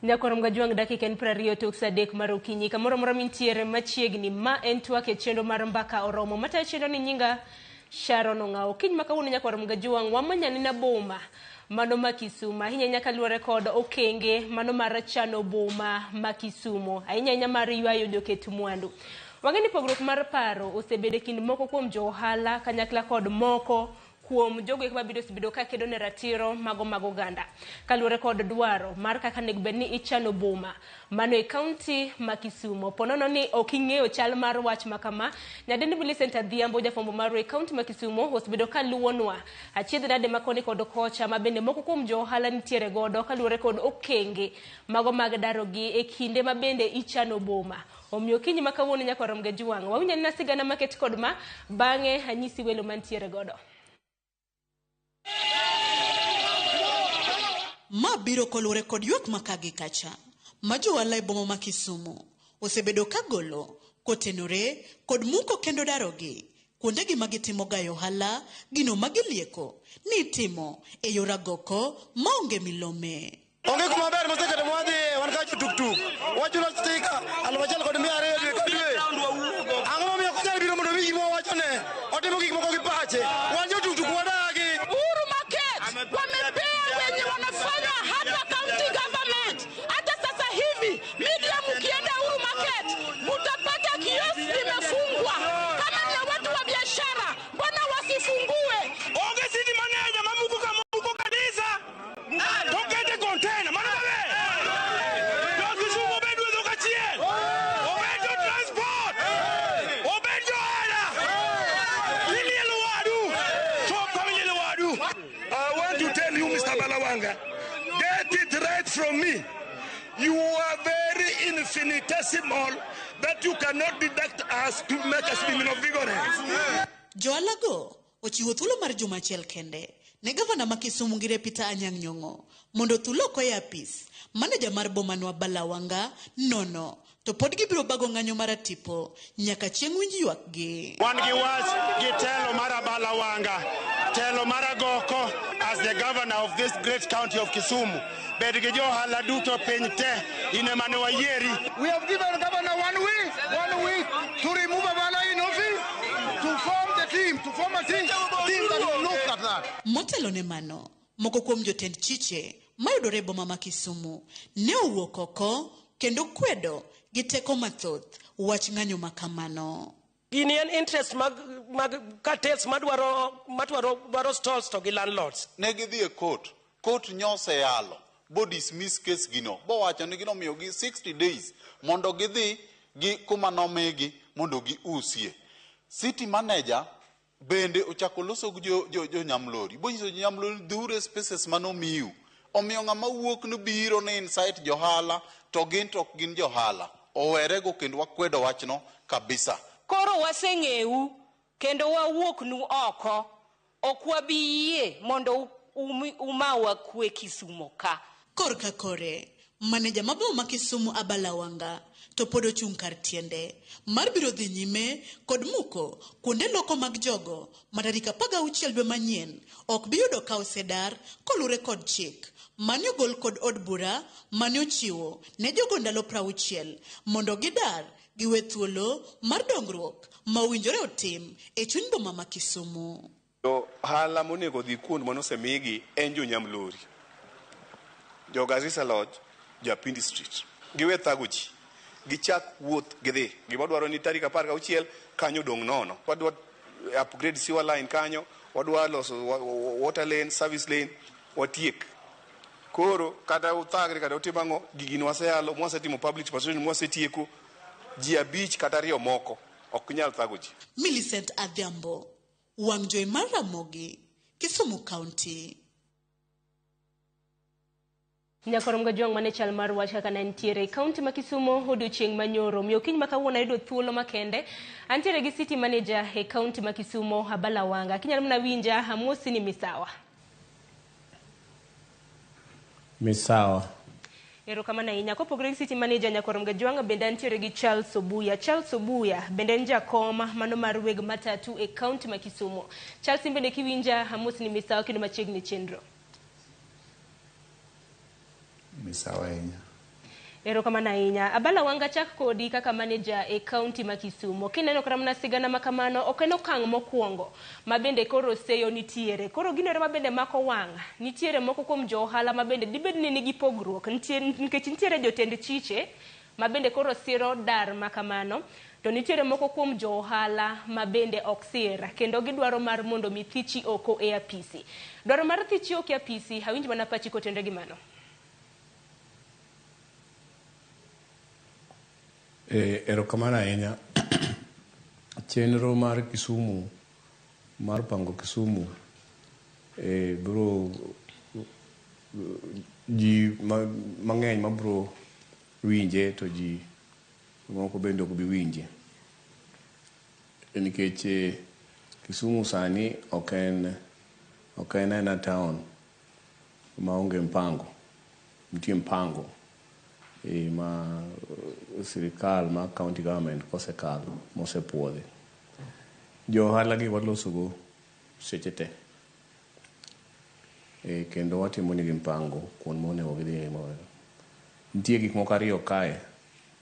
Nyakwar Mgajwang' dakika en 20 tok saa 3 mar okinyi. Kamoro amora mintiere machiegni, ma en twak e chenro mar Mbaka Oromo. Matayo chenro ni nyinga Sharon Ong'awo. Okinyi ma kawuono Nyakwar Mgajwang' wamanyani na boma mano ma Kisumu. Ahinya ahinya kaluwore kod okenge mano mar chano boma ma Kisumu. Ahinya ahinya mar ywayo joket mwandu. Wang'e ni pogruok mar paro osebedo e kind moko kuom jo ohala kanyakla kod moko kuom jogo eko mabiro osebedo ka kedo ne ratiro mago mag oganda kaluwore kod dwaro mar kaka onego bed ni ichano boma mano e kaunti ma Kisumo. Po nono ni ok ing'eyo chal mar wach ma kama, nyadendi Millicent Adhiambo jafwambo marwa e kaunti ma Kisumo osebedo ka luwonwa achiedh nade ma koni kod kocha ma bende moko kuom jo ohala nitiere godo kaluwore kod okenge mago mag darogi e kinde ma bende ichano boma. Omiyo okinyi ma kawuono nyaka warom gi Jwang'. Wawinj anena sigana maket kod ma, bang'e anyisi welo mantiere godo. Ma biro koluwore kod ywak ma ka gi kacha ma johala e boma ma Kisumu osebedo ka golo kotenore kod muko kendo darogi kuondegi ma gitimogae ohala, gino ma gilieko ni itimo e yor agoko maonge milome. Onge kuma ber moseketo mwadhiye wan ka jotuktuk. Wachulo stika 1200 dwe ka dwe. Ang'o momiyo ok onyal biro mondo owinj gima wawachone? Otimo gik moko gi pache. Wan jotuktuk wadagi. Uhuru Market wamepea wenye wanafanya hapa county government. Hata sasa hivi media, mkienda Uhuru Market mutapata kiosk imefungwa. Kama ni ya watu wa biashara, mbona wasifungue? Onge city manager mamuko kamuko kabisa. To kete container mano maber. Jo Kisumu obed wuotho kachiel. Obed jo transport. Obed jo ohala. Ilielo wadu. Chop kama ilielo wadu. I want to tell you, Mr. Balawanga, get it right from me. You are very infinitesimal that you cannot deduct us to make us be vigorous. Johala go ochiwo thuolo mar juma achiel kende ne gavana ma Kisumu Ngire Peter Anyang' Nyong'o mondo othul oko e apis maneja mar bomano Abala Wanga nono to pod gibiro bago ng'anyo mar atipo nyaka chieng' winj ywakgi. Wan gi wach gi telo mar Abala Wanga, telo mar Agoko as the governor of this great county of Kisumu. Bed gi jo ohala duto piny te, in ema ne wayieri. We have given governor 1 week, 1 week to remove Abala in office, to form the team, to form a team that will look at that. Motelo ne mano, moko kuom jotend chiche mayudore e boma ma Kisumu ne owuok oko kendo kwedo gi teko mathoth wach ng'anyo ma kamano. Gini en interest mag cartels madwaro stalls to gi landlords. Ne gidhi e court, court nyoseyalo bo dismiss case gino, bowacho ni ginomiyogi 60 days mondo gidhi gi kuma nomigi mondo giusie. City manager bende ochako loso gi jo nyamlori, bonyiso jo nyamlori dhiuru e spaces manomiu. Omiyo ng'ama wuok ni biro ni incite johala to gin to ok gin johala, owerego kendo wakwedo wachno kabisa. Koro waseng'eu kendo wawuoknu oko. Ok wabi yie mondo umawa kwe Kisumo ka. Korka kore, maneja ma boma ma Kisumu Abala Wanga to pod ochung' kar tiende mar biro dhi nyime kod muko kuonde loko mag jogo ma tarik 16 dwe manyien ok bi yudo ka osedar kolure kod chik mane ogol kod od bura mane ochiwo ne jogo ndalo 60 mondo gidar giwe thuolo mar dongruok ma owinjore otim e chuny boma ma Kisumu. Jo ohala monego dhi kuond manosemigi en jo Nyamlori, jo Garissa Lodge, jo Apindi Street. Giwe thago ji, gichak wuoth gidhi. Gima dwaro ni tarik 16 kanyo dong' nono. Wadwa upgrade sewer line kanyo, wadwa loso water lane, service lane, watiek. Koro kata uthagre kata utim ang'o, gigi nwaseyalo, mwasetimo public participation, mwasetieko, ji abich kata ariyo moko ok nyal thago ji. Millicent Adhiambo, wang' jowi mar Ramogi, Kisumu County. Nyakorom Gajwang' mane chal mar wach kaka ne nitiere e kaunti ma Kisumo odiochieng' manyoro. Omiyo okinyi ma kawuono ayudo thuolo makende. Antiere gi city manager e kaunti ma Kisumo, Abala Wanga. Kinyalo mana winja, amosi ni misawa. Misawa. Erokamano ahinya. Kopogore gi city manager Nyakorom Gajwang' bende antiere gi Charles Obuya. Charles Obuya bende en jakom mano mar weg matatu e kaunti ma Kisumo. Charles in bende kiwinja, amosi ni misawa kendo machiegni chenro. Misawa ahinya. Erokamano ahinya. Abala Wanga chak kodi kaka manager e kaunti ma Kisumo. Kineno kata mana sigana ma kamano, ok en okang' mokwongo ma bende koro seyo nitiere. Koro gino ero ma bende mako wang', nitiere moko kuom jo ohala ma bende dibed ni nigi pogruok nikech nitiere jotend chiche ma bende koro siro dar ma kamano, to nitiere moko kuom jo ohala ma bende ok sir kendo gidwaro mar mondo mi thichi oko e apisi. Dwaro mar thichi oko e apisi, awinj mana pachi kotenore gi mano. Erokamano ahinya. Chenro mar Kisumu mar pango Kisumu biro ji mang'eny mabiro winje to ji moko bende ok bi winje. Nikech Kisumu sani ok en ena town maonge mpango. Nitie mpango ma sirikal ma county government kosekalo mosepuodhi. Jo ohala gi walosogo seche te. Kendo watimo negi mpango kuond monego gidhiye. Nitie gik moko ariyo kae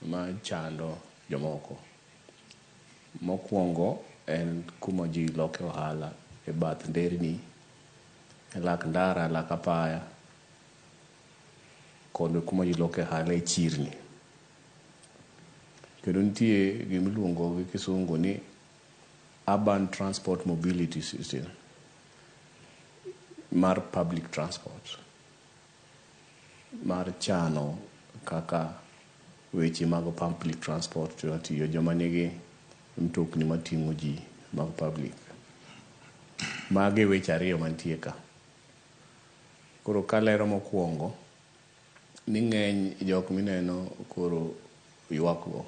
ma chando jomoko. Mokwongo en kuma ji loke ohala e bath nderni, e lak ndara, lak apaya, kod kuma ji loke ohala e chirni. Kendo nitie gimiluongo gi kisungu ni urban transport mobility system mar public transport mar chano kaka weche mag public transport tiyo joma nigi mtokni mating'o ji mag public. Magi weche ariyo mantie ka. Koro kalero mokwongo ni ng'eny jok mineno koro ywak go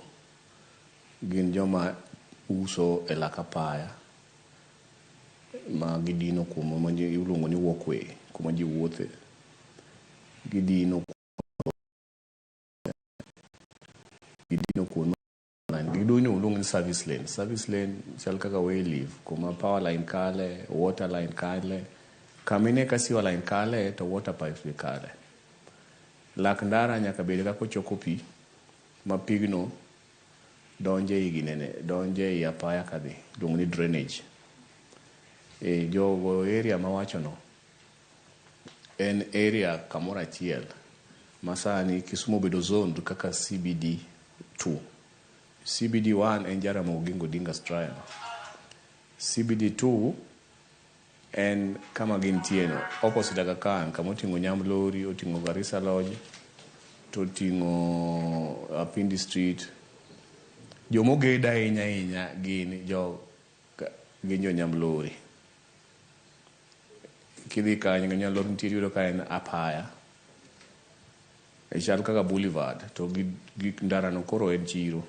gin joma uso e lak apaya ma gidino kuma iluongo ni walkway, kuma ji wuothe. Gidino kuond gidino iluongo ni service lane. Service lane chal kaka way leave, kuma power line kale, water line kale. Kamine ka sewer line kale to water pipes be kale. Lak ndara nyaka bed kaka ochoko pi ma pigno donje ei ginene, donje ei apaya kadhi, iluongo ni drainage. Jogo area mawachono en area kamoro achiel ma sani Kisumu obedo zoned kaka CBD 2. CBD 1 en Jaramogi Oginga Odinga's Triangle. CBD 2 en kama gintie no, opposite Aga Khan, kama oting'o Nyamlori, oting'o Garissa Lodge, to oting'o Apindi Street. Jomogedo ahinya ahinya gin jo Nyamlori. Kidhi kanyo Nyamlori nitie iyudo ka en apaya. Chal kaka boulevard to gi ndara no koro en chiro.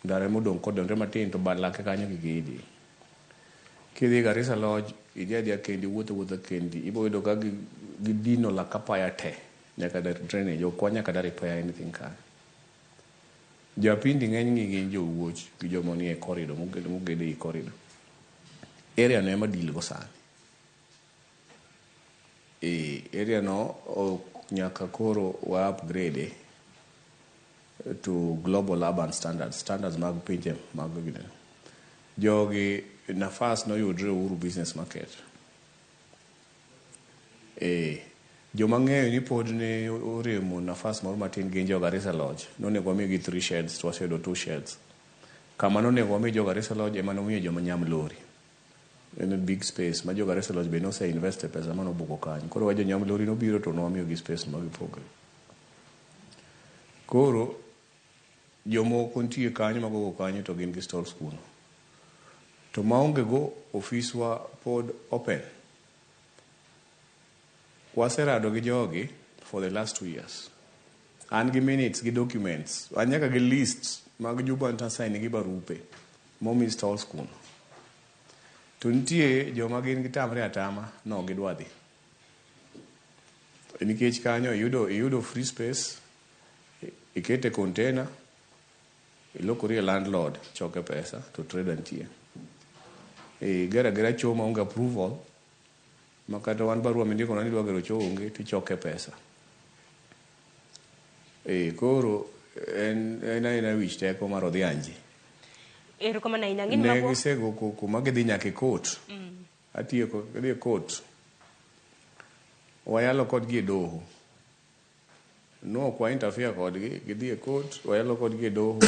Ndara modong' kodonre matin to bad lake kanyo gigede. Kidhi Garissa Lodge, idhi adhiya kendi, iwuotho awuotha kendi, ibo yudo ka gidino lak apaya te nyaka drainage, ok nyaka da repair anything kanyo. Jo Apindi ng'enygi gin jowuoch gi joma nie corridor, mogedo ei corridor. Area no ema deal go sani. Area no nyaka koro wa upgrade to global urban standards, standards mag pinje mag ginene. Jogi nafas noyudre Uhuru Business Market. Joma ng'eyo ni pod ne oremo nafas moro matin gin jo Garissa Lodge. Nonego wamigi 3 sheds to waseyudo 2 sheds. Kama nonego wami jo Garissa Lodge ema nomiyo joma Nyamlori. En big space ma jo Garissa Lodge be nose invest e pesa manobuko kanyo. Koro wa jo Nyamlori nobiro to nwamiyogi space ma gipogre. Koro jomoko nitie kanyo magogo kanyo to gin gi stalls kuno. To maonge go ofiswa pod open. Waserado gi jogi for the last 2 years. An gi minutes gi documents. An nyaka gi list mag joma sign gi barupe momi stalls kuno. To nitie joma gin gitamre atama no gidwa dhi. Nikech kanyo iyudo free space, ikete container, ilokori e landlord, choke pesa to trader nitie. Igero agera choo maonge approval, ma kata wan barua mindikona ni idwa gero choo onge tichoke pesa. Koro en en aena wich teko mar odhianji. Erokamano ahinya. Ang'e ni Ne mago gisego koko ma gidhi nyaka e court. Atieko gidhi e court. Wayalo kodgi e doho. No ok wa interfere kodgi, gidhi e court, wayalo kodgi e doho.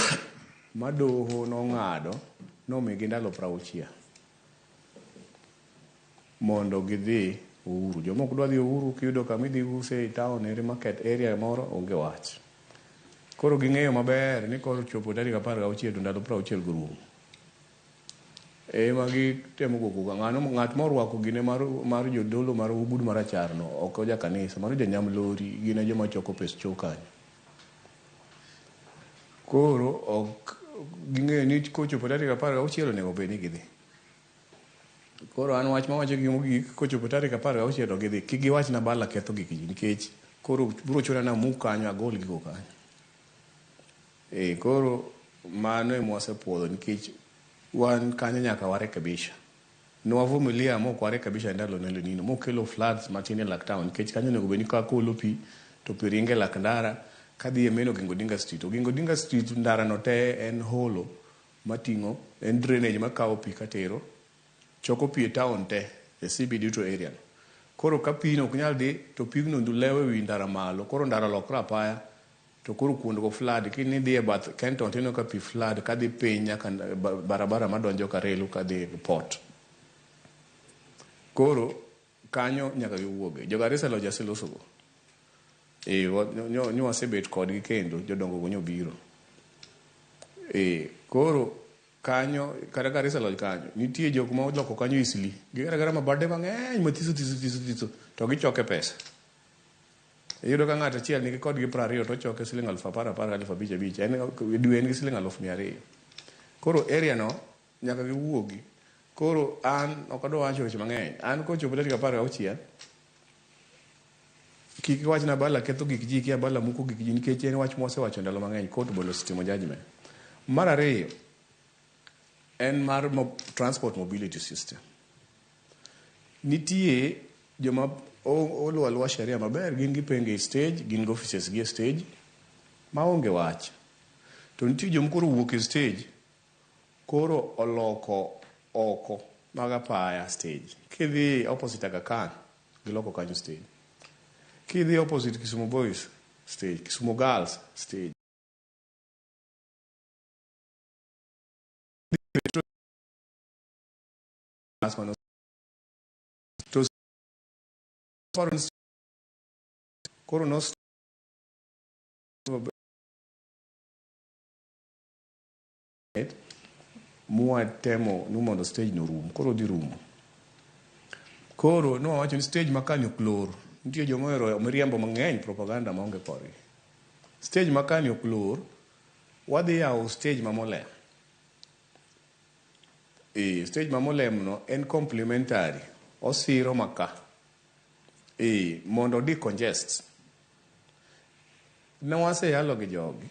Ma doho nong'ado nomigi ndalo 60 mondo gidhi Uhuru. Joma ok dwa dhi Uhuru kiyudo kama idhi use e town ere market area moro onge wach. Koro ging'eyo maber ni kochopo tarik 16 to ndalo 60 go rumo. Ema gitemo go koko. Ng'ano ng'at morwako gine mar jodolo mar ogudu marachar no ok oja kanisa, mano jonyam lori, gin e joma choko pes cho kanyo. Koro ok ging'eyo ni kochopo tarik 16 onego bed ni gidhi. Koro an wach mawacho gi mogik kochopo tarik 16 to gidhi. Kik giwach na Bala ketho gik ji nikech koro biro chuna ni amuk kanyo agol gigo kanyo. E koro mano ema wasepuodho nikech wan kanyo nyaka warekebisha. Ne wavumilia mok warekebisha ndalo El Nino mokelo floods matin e lak town nikech kanyo onego bed ni ka kolo pi to pi ringo e lak ndara kadhi e main Oginga Odinga Street. Oginga Odinga Street ndara no te en holo mating'o en drainage makawo pi katero choko pi e town te e CBD to area no. Koro ka pino ok nyal dhi to pigno lewo ewi ndara malo koro ndara olokre apaya to koro kuondgo flood kinidhi e bath Kenton tineno ka pi flood kadhi piny nyaka barabara madonjo Karelu kadhi port. Koro kanyo nyaka giwuoge. Jo Garissa Lodge aselosogo. E, nyo wasebet kodgi kendo jodongo go nyobiro. E, koro kanyo kata Garissa Lodge kanyo nitie jok ma oloko kanyo Eastleigh. Gigero agera mabade mang'eny mathiso thiso thiso thiso to gichoke pesa. Iyudo ka ng'ato achiel nigi kodgi 20 to ochoke siling 10,000 10,000 5,000 5,000 en dwe en gi siling 200,000. Koro area no nyaka giwuogi. Koro an ok adwa wacho weche mang'eny. An kochopo tarik 16 kik iwachna Bala ketho gik ji kia Bala muko gik ji nikech en wach mwasewacho ndalo mang'eny court bende osetimo judgment. Mar ariyo en mar transport mobility system. Nitie joma oluwo aluwa sheria maber, gin gipenge e stage, gin gi offices gi e stage maonge wach. To nitie joma koro owuok e stage koro oloko oko mag apaya stage. Kidhi opposite Aga Khan, giloko kanyo stage. Kidhi opposite Kisumu Boys stage, Kisumu Girls stage. To koro no mwatemo ni mondo stage no rum koro dhi rumo. Koro nwawacho ni stage makani ok lor. Nitie joma ohero miriambo mang'eny propaganda maonge korgi. Stage makani ok lor, wadhi yawo stage ma Molem. E, stage ma Molem no en complementary, osiro maka. E, mondo decongest. Ne waseyalo gi jogi.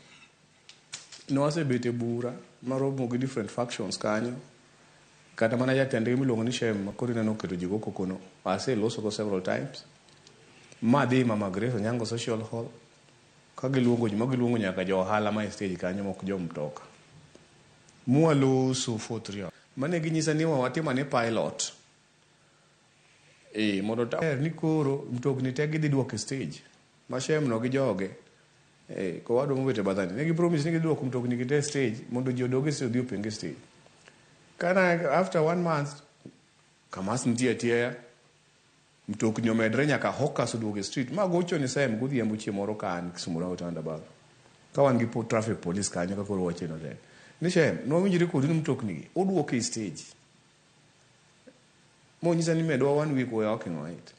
Ne wasebet e bura maromo gi different factions kanyo. Kata mana jatendgi miluongo ni Shem koro ineno oketo ji go koko no. Aseloso go several times. Madhi Mama Grace Onyango Social Hall. Ka giluongo ji, ma giluongo nyaka jo ohala ma e stage kanyo mok jo mtoka. Mwaloso for 3 hours. Mane ginyisa ni watim ane pilot. E, mondo ta ni koro mtokni te gidhi duoko e stage. Ma Shem no gi joge. E, kowadwa mobet e bathani. Ne gi promise ni gidhi duoko mtokni gi te e stage mondo ji odog e stage odhi openg e stage. Kana after 1 month kamas nitie atiya mtokni omedre nyaka hawkers oduogo e street. Ma gocho ni Sem godhiambo chieng' moro ka an Kisumu Roundabout. Ka wan gi traffic police kanyo ka koro wacheno tek. Ni Shem, nwawinjore kodu ni mtokni gi uduoko e stage. Monyisa ni medwa 1 week we are working on it.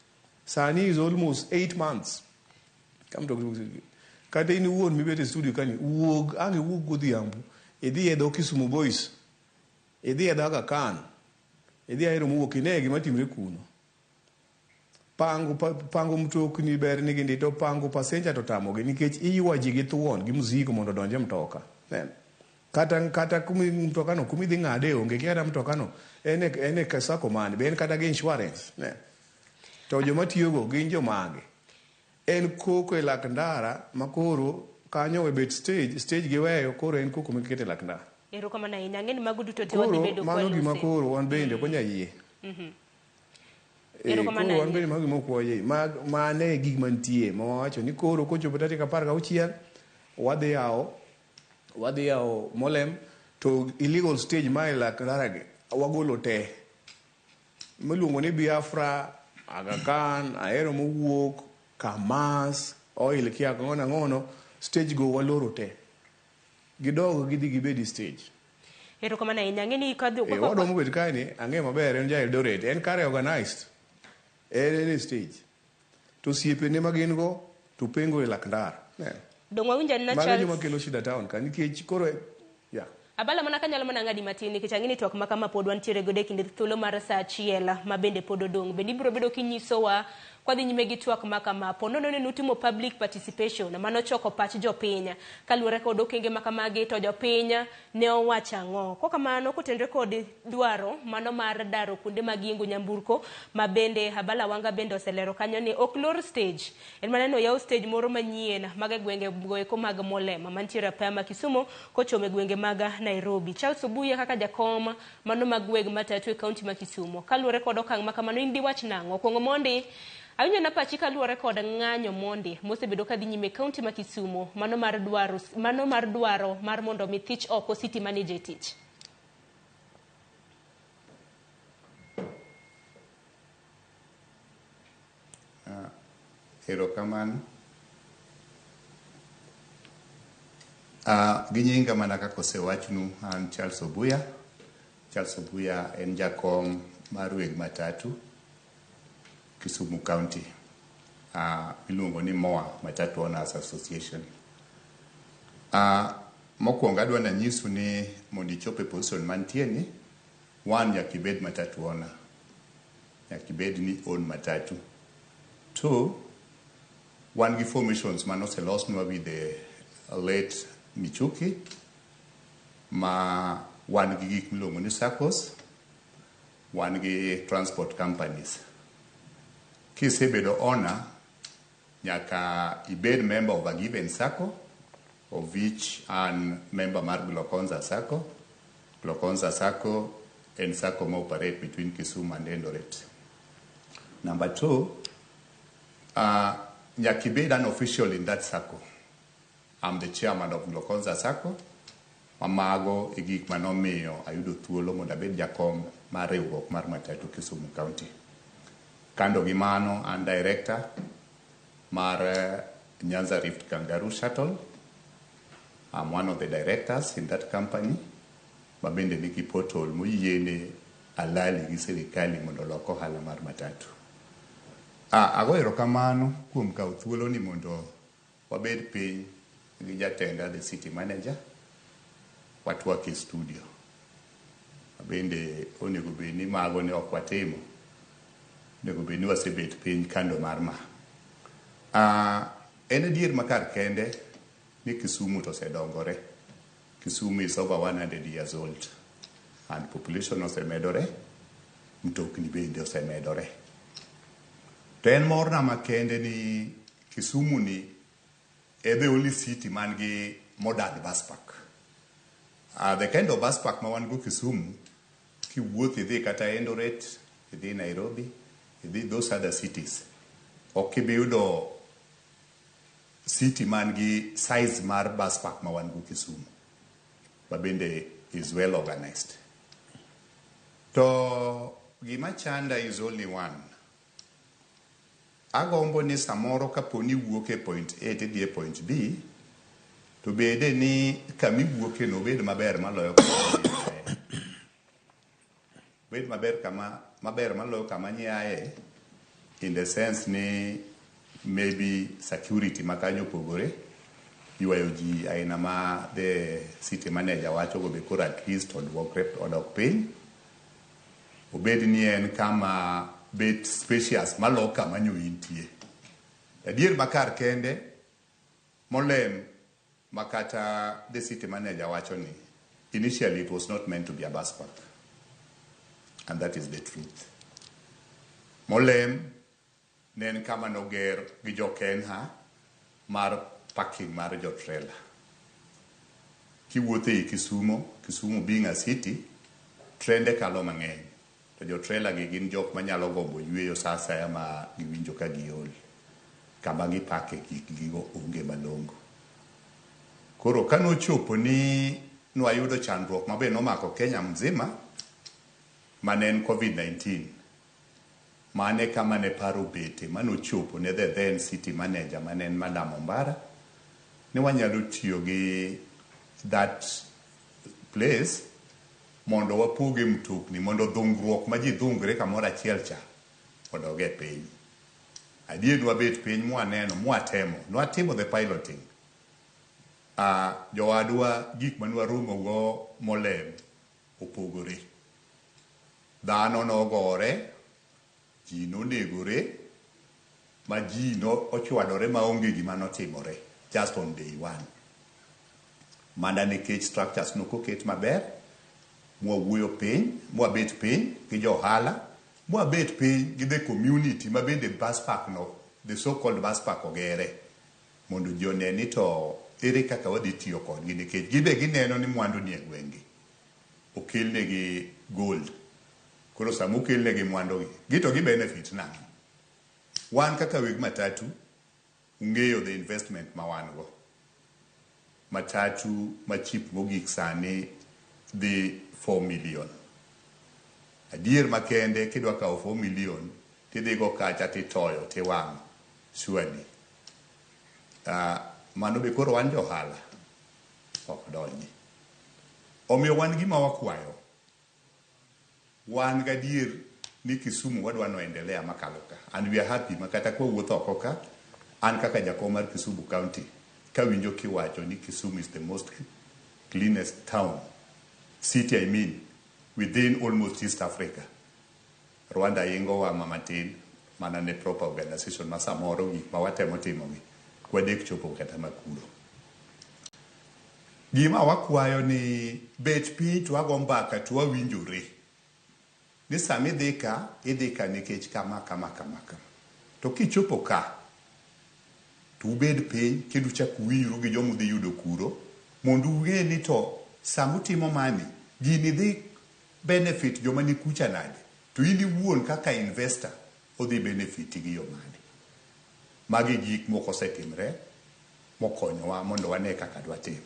Sani is almost 8 months. Ka mtokni kata in iwuon mibet e studio kani wuog ang' iwuog godhiambo idhi e dho Kisumu Boys idhi e dho Aga Khan idhi Ahero mowuok ine gima timre kuno. Pango mtokni ber nigi ndi to pango passenger to tamogi nikech iywa ji gi thuon gi mzigo mondo odonj e mtoka. Kata kumi mtoka no kumi dhi ng'ade onge kia kata mtoka no en e sacco mane be en kata gi insurance. To joma tiyogo gin jomage. En koko e lak ndara ma koro Kanyo we bet stage, stage giweyo koro en koko mikete lak ndara. Erokamano ahinya. Ang'e ni mago duto te wadhi Koro bedo mano gima kwalose. koro wan bende ok wanyal yie. Erokamano Koro wan ahinya. bende mago gima ok wayie. Mane e gik mantie ma wawacho ni koro kochopo tarik 16 wadhi yawo Molem to illegal stage ma e lak ndara gi wagolo te. Miluongo ni Biafra, Aga Khan, Ahero mowuok, Kamas, Oil kia ang'ono ang'ono, stage go waloro te. Gidog gidhi gibed stage. Erokamano ahinya. Ang'e ni kadhi Wadwa mobet kae ni ang'e maber en ja Eldoret, en kare organized. En e stage. To osiepene ma gin go to pengo e lak ndara. Dong wawinjo anena Mago Charles. joma kelo shida town ka nikech koro ya. Abala mana kanyalo mana ng'adi matin nikech ang'e ni twak ma kama pod wantiere godo e kinde thuolo mar saa achiel ma bende pod odong'. Bende ibiro bedo kinyisowa kwadhi nyime gi twak ma kama. Po nono ni nutimo public participation mano choko pach jopiny kaluwore kod okenge ma kamagi to jopiny ne owacho ang'o. Kokamano kotenore kod dwaro mano mar daro kuonde mag yiengo nyamburko ma bende Abala Wanga bende oselero kanyo ni ok lor stage. En mana ni oyaw stage moro manyien mag e gwenge goeko mag Molem mantiere apaya ma Kisumu kochomo e gwenge mag Nairobi. Charles Obuya kaka jakom mano mag weg matatu e kaunti ma Kisumu. Kaluwore kod okang' ma kamano in diwach nang'o? Okuongo mondi awinjo na pachi kaluwore kod ng'anyo mondi mosebedo kadhi nyime e kaunti ma Kisumu mano mar dwaro mar mondo mi thich oko city manager e tich. Erokamano. Gi nyinga mana kaka osewachnu, an Charles Obuya. Charles Obuya en jakom mar weg matatu Kisumu County. Iluongo ni MOA, Matatu Owners Association. Mokwongo adwa nanyisu ni mondo ichop e position mantie ni, one, nyaka ibed matatu owner. Nyaka ibed ni own matatu. Two, wan gi formations mane oselosnwa with the late Michuki, ma wan gi gik miluongo ni SACCOs, wan gi transport companies. Kisebedo owner, nyaka ibed member of a given SACCO, of which an member mar Gloconza SACCO. Gloconza SACCO en SACCO ma operate between Kisumu and Eldoret. Number two, nyaka ibed an official in that SACCO. I'm the chairman of Gloconza SACCO. Mamago e gik manomiyo ayudo thuolo mondo abed jakom mar riwruok mar matatu Kisumu County. Kando gi mano, an director mar Nyanza Rift Kangaroo Shuttle. I'm one of the directors in that company. Ma bende nigi portal moyiene alali gi sirikali mondo olok ohala mar matatu. Ago erokamano kuom kawo thuolo ni mondo wabed piny gi jatenda, the city manager, watwak e studio. Bende onego bed ni mago ne ok watimo. Onego bed ni wasebet piny kando mar ma. En adier makar kende ni Kisumu to osedongore. Kisumu is over 100 years old and population osemedore, mtokni bende osemedore. To en morna makende ni Kisumu ni e the only city man gi modern bus park. The kind of bus park ma wan go Kisumu, kiwuotho idhi kata Eldoret, idhi Nairobi, idhi those other cities, ok ibi yudo city man gi size mar bus park ma wan go Kisumu, ma bende is well organized. To gima chanda is only one. Agombo ni samoro kapo ni iwuok e point A tidhi e point B, to bede ni kama iwuoke no obed maber maloyo kama iaye. Obed maber kama maber maloyo kama niaye, in the sense ni maybe security ma kanyo opogore, ywayo ji aina ma the city manager wacho go be koro at least oduokre odok piny. Obed ni en kama bet spacious malo kama nyo intie. Adier makar kende Molem makata the city manager wacho ni initially it was not meant to be a bus park. And that is the truth. Molem ne en kama noger gi jo Kenha mar parking mar jo trailer. Kiwuotho ei Kisumo, Kisumu being a city, trende kalo mang'eny. To jo trailer gi gin jok manyalo gombo yueyo sa asaya ma giwinjo ka giol. Kama gipake gikgigo onge malong'o. Koro kanochopo ni nwayudo chandruok mabe nomako Kenya mzima, mane en COVID-19, mane kama ne paro bete manochopo ne the then city manager mane en Madam Ombara, ni wanyalo tiyo gi that place mondo wapoge mtokni mondo dhungruok ma ji dhungre kamoro achiel cha odog e piny. Adier nwabet piny mwaneno mwatemo, nwatimo the piloting. Jowadwa gik manwaromo go molem opogore. Dhano nogore, ji nonegore, ma ji no ochwadore maonge gima notimore just on day one. Mana nikech structures nokoket maber, mwawuoyo piny, mwabet piny gi jo ohala, mwabet piny gi the community ma bende bus park no, the so called bus park ogere, mondo ji one ni to ere kaka wadhi tiyo kodgi nikech gibe gineno ni mwandu ni e gweng'gi. Okelnegi gold. Koro sama okelnegi mwandu gi, gito gi benefit nang'o? Wan kaka weg matatu, ung'eyo the investment ma wan go. Matatu ma cheap mogik sani dhi 4 million. Adier makende kidwa kawo 4 million tidhi go kacha titoyo tiwang'o. Surely. Mano be koro wan johala. Ok donji. Omiyo wan gima wakwayo. Wan gadier ni Kisumu wadwa noendelea makalo ka. And we are happy ma kata kwawuotho oko ka, an kaka jakom mar Kisumu County, kawinjo kiwacho ni Kisumu is the most cleanest town, city I mean, within almost East Africa. Rwanda ingo wa matin mana ne proper organization ma samoro gik ma watemo timo gi kwadek chopo kata makuro. Gima wakwayo ni bet piny to wago mbaka to wawinjore. Ni sama idhi ka, idhi ka nikech kama, kama, kama, kama. To kichopo ka, to ubed piny kendo uchak uwinjru gi joma udhi yudo kuro, mondo ung'e ni to sama utimo mani, gini dhi benefit joma ni kucha nade, to in iwuon kaka investor odhi benefit gi yo mane. Magi gik moko osetimre mokonyowa mondo wane kaka dwatim.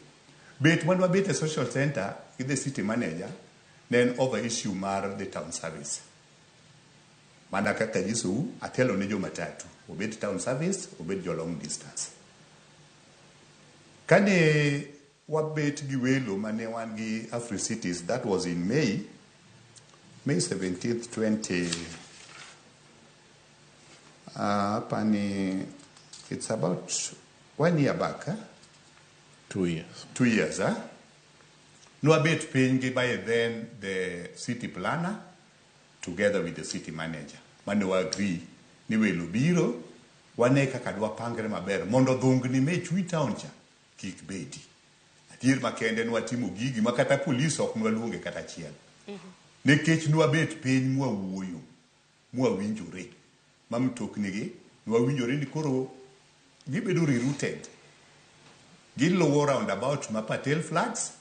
Bet mane wabet e social center gi the city manager ne en over issue mar the town service. Mana kaka anyisou, atelo ne jo matatu, obed town service, obed jo long distance. Kane wabet gi welo mane wan gi Africities, that was in May, May 17th, 20, hapa it's about 1 year back. Eh? 2 years. 2 years, eh? Nwabet piny gi by then the city planner together with the city manager. Mane wa agree ni welo biro, wane kaka dwapangre maber mondo dhungni me chui town cha kik bedi. Adier makende nwatimo gigi ma kata polis ok nwaluonge kata achiel. Nikech nwabet piny mwawuoyo, mwawinjore, ma mtokni gi nwawinjore ni koro gibedo rerouted. Giluwo roundabout ma Patel Flats,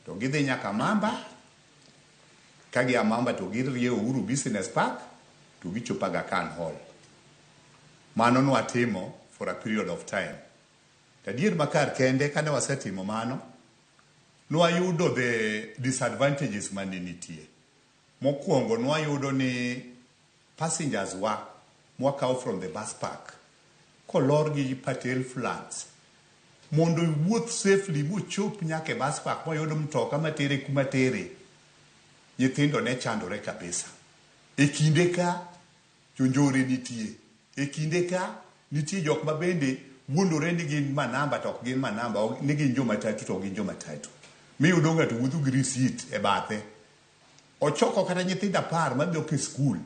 to gidhi nyaka Mamba, ka gia Mamba to girieyo Uhuru Business Park, to gichopo Aga Khan Hall. Mano nwatimo for a period of time. To adier makar kende kane wasetimo mano, nwayudo the disadvantages mane nitie. Mokwongo nwayudo ni passengers wa mwakawo from the bus park kolor gi Patel Flats mondo iwuoth safely mochop nyaka e bus park moyud mtoka matere kuma tere. Nyithindo ne chandore kabisa. E kinde ka jonjore nitie. E kinde ka nitie jok ma bende wuondore ni gin manamba to ok gin manamba, ni gin jomatatu to ok gin jomatatu. Miyudo ng'ato wuotho gi receipt e bathe. Ochoko kata nyithindo 10 madhi e skul.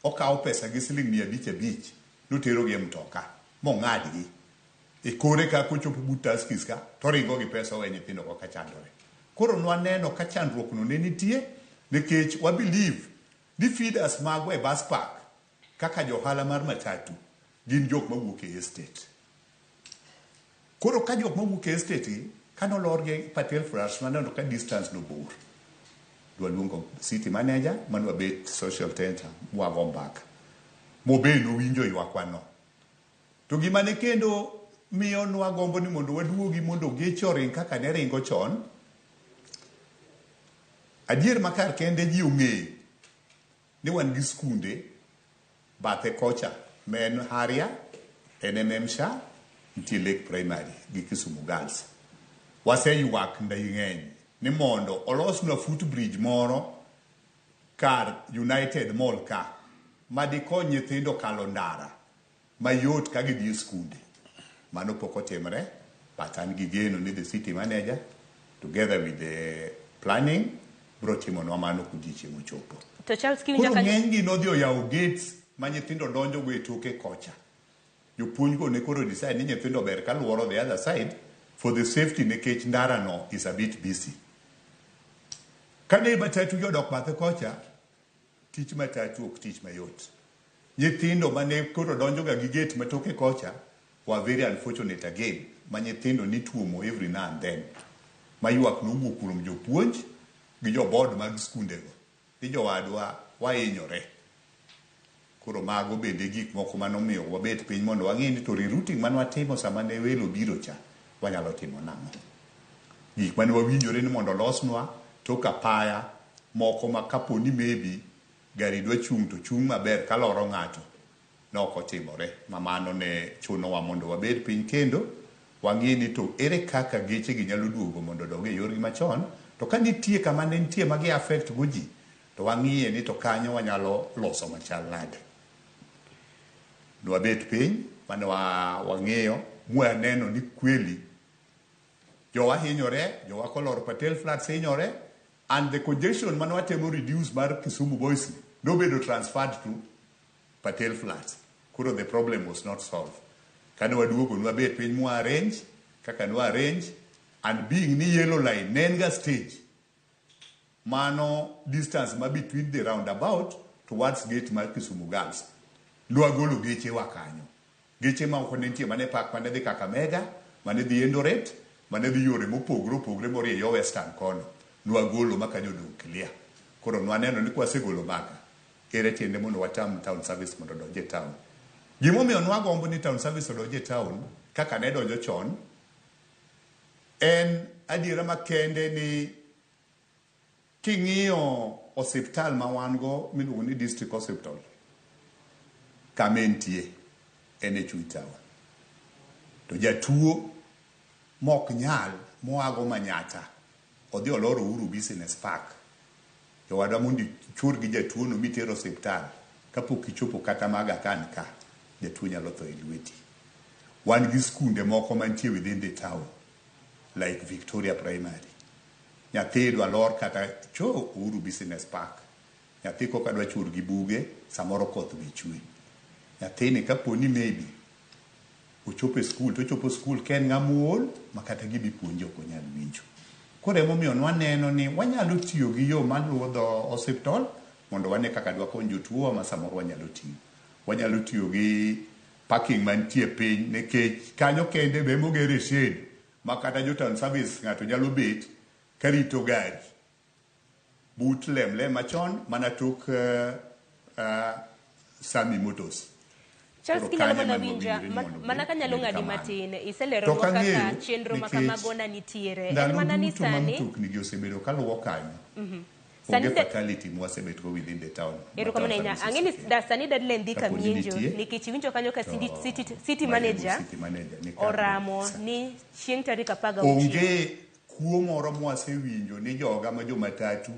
Okawo pesa gi siling 500 500 notero gi e mtoka mong'adgi. E kore ka kochopo but Tuskys ka to ringo gi pesa owe nyithindo go ka chandore. Koro nwaneno ka chandruok no ne nitie nikech wa believe ni feeders magwa e bus park kaka johala mar matatu gin jok mawuok e estate. Koro ka jok mawuok e estate gi, kanolor gi Patel Flats maneno ka distance no bor. Dwaluongo city manager manwabet social center mwago mbaka. Mobe nowinjo ywakwa no. To gima ne kendo miyo nwagombo ni mondo waduogi mondo geche oring kaka ne ringo chon, adier ma kar kende ji ong'eyo ni wan gi skunde bathe kocha ma en Haria, en MMSha, nitie Lake Primary gi Kisumu Girls. Waseywak nding'eny ni mondo olosnwa footbridge moro kar United Mall ka madikony nyithindo kalo ndara mayot ka gidhi e skunde. Mano pok otimre, but an gi geno ni the city manager together with the planning bro timonwa mano kodiochieng' ochopo. To Charles kiwinjo Koro kanyo ng'eny gi nodhi oyawo gates ma nyithindo donjo go e toke kocha. Jopuonj go ne koro decide ni nyithindo ber kaluoro the other side for the safety nikech ndara no is a bit busy. Kane matatu gi odok bathe kocha, tich matatu ok tich mayot. Nyithindo mane koro donjo ga gi gate matoke kocha were very unfortunate again ma nyithindo nituomo every now and then. Ma ywak nowuok kuom jopuonj gi jo board mag skundego ni jowadwa wahinyore. Koro mago bende gik moko manomiyo wabet piny mondo wang'e ni to rerouting mane watimo sama ne welo biro cha wanyalo timo nang'o. Gik mane wawinjore ni mondo olosnwa tok apaya moko ma kapo ni maybe gari dwa chung' to chung' maber kaloro ng'ato nok otimore ma mano ne chunowa mondo wabed piny kendo wang'i ni to ere kaka geche gi nyalo duogo mondo odog e yorgi machon to ka nitie kama ne nitie ma gi affect go ji to wang'iye ni to kanyo wanyalo loso machal nade. Nwabet piny mane wang'iyo mwaneno ni kweli jowa hinyore, jowa kolor Patel Flats hinyore and the congestion mane watemo reduce mar Kisumu Boys nobedo transferred to Patel Flats. Koro the problem was not solved. Kane waduogo nwabet piny mwa arrange kaka nwa arrange and being ni yellow line ne en ga stage mano distance ma between the roundabout towards gate mar Kisumu Girls. Nwagolo geche wa kanyo. Geche moko ne nitie mane park mane dhi Kakamega, mane dhi Eldoret, mane dhi yore mopogore opogore morie yo Western kono. Nwagolo ma kanyo odong' clear. Koro nwaneno ni kwasegolo maka, ere tiende mondo watam town service mondo odonj e town. Gimomiyo nwagombo ni town service odonj e town kaka ne donjo chon, en adiera makende ni king'iyo osiptal ma wan go miluongo ni district hospital kama entie en e chuny town. To jatuo mok nyal moago Manyata odhi oloro Uhuru Business Park. Jowadwa mondo ichur gi jatuo no miter osiptal kapok ichopo kata ma Aga Khan ka, jatuo nyalo tho e lweti. Wan gi skunde moko mantie within the town like Victoria Primary. Nyathi idwa lor kata cho Uhuru Business Park. Nyathi koka dwa chur gi buge, samoro koth be chwe. Nyathini kapo ni maybe ochopo e skul to ochopo skul ka en ng'ama ool ma kata gima ipuonje ok onyal winjo. Koro emomiyo nwaneno ni wanyalo tiyo gi yo maluwo dho osiptal mondo wane kaka dwakony jotuo ma samoro wanyalo tiyo. Wanyalo tiyo gi parking mantie piny nikech kanyo kende be emogere shade ma kata jo town service ng'ato nyalo bet karito gari but lemle machon mana tok Sami Motors. Charles Koro kinyalo kanyo mana ema winja wawinjore ni mondo mana obed kanyalo ng'adi kamano. matin To iseleronwa ok kaka ang'eyo chenro ma nikech kamago na nitiere en ndalo mana ni duto ma sani mtokni gi osebedo kaluwo kanyo Sani onge de- fatality mwasebet go within the town. ma Erokamano town ahinya. services Ang'e ni osekelo. sani deadline dhi Kapo ni kamienjo nitie, nikech iwinjo kanyo ka to city maremo manager city manager ni kar oramo kabisa. ni chieng' tarik 16. Onge kuo moro mwasewinjo ni joga ma jo matatu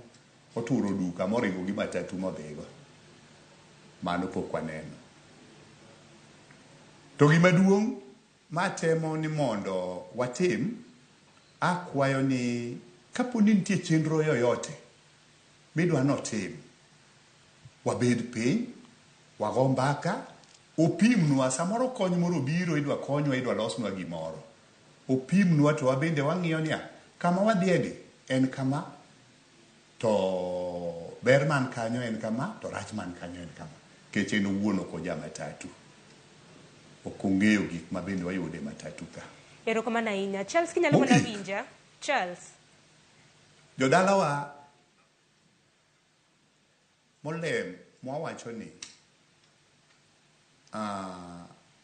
oturo duka moringo gi matatu modhigo. Mano pok waneno. To gima duong' matemo ni mondo watim, akwayo ni kapo ni nitie chenro yoyote midwa notim, wabed piny, wago mbaka, opimnwa, samoro kony moro biro, idwa konywa, idwa losnwa gimoro. Opimnwa to wabende wang'iyo niya, kama wadhiye ni en kama, to ber man kanyo en kama, to rach man kanyo en kama. Nikech en owuon ok oja matatu. Ok ong'eyo gik ma bende wayudo e matatu ka. Erokamano ahinya. Charles kinyalo mana Mogik. winja. Charles. Jodalawa Molem mwawacho ni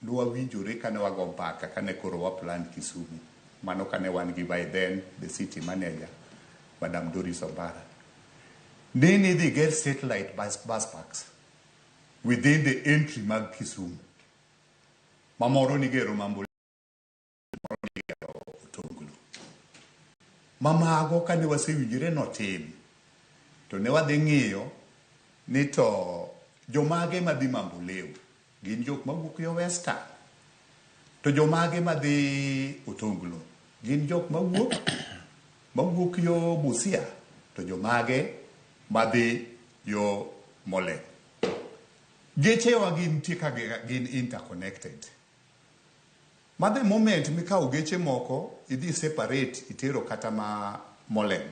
nwawinjore kane wago mbaka kane koro wa plan Kisumu. Mano kane wan gi by then the city manager, Madam Doris Ombara. Ni nidhi ger satellite bus parks within the entry mag Kisumu. Mamoro nigero Mambo, moro nigero Otonglo. Mamago kane wasewinjore notim, to ne wadhi ng'iyo ni to jomage madhi Mamboleo gin jok mawuok yo Western, to jomage madhi Otonglo gin jok mawuok yo Busia, to jomage madhi yo Molem. Gechewa gin nitie ka gin interconnected. Ma the moment mikawo geche moko idhi separate itero kata ma Molem.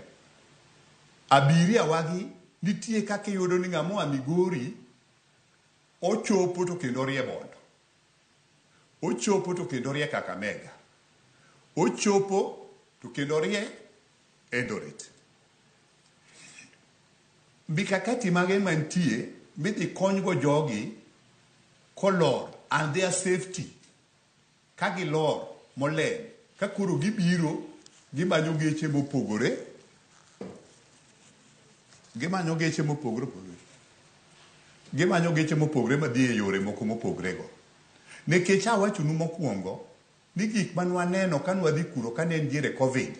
Abiria wagi nitie kaka iyudo ni ng'ama oa Migori ochopo to kendo orie Bondo. Ochopo to kendo orie Kakamega. Ochopo to kendo orie Eldoret. Mikakati mage mantie midhi konygo jogi kolor and their safety. Ka gilor Molem, ka koro gibiro gimanyo geche mopogore, gimanyo geche mopogore opogore. Gimanyo geche mopogore madhi e yore moko mopogore go. Nikech awachonu mokwongo ni gik mane waneno kane wadhi kuro kane en diere Covid,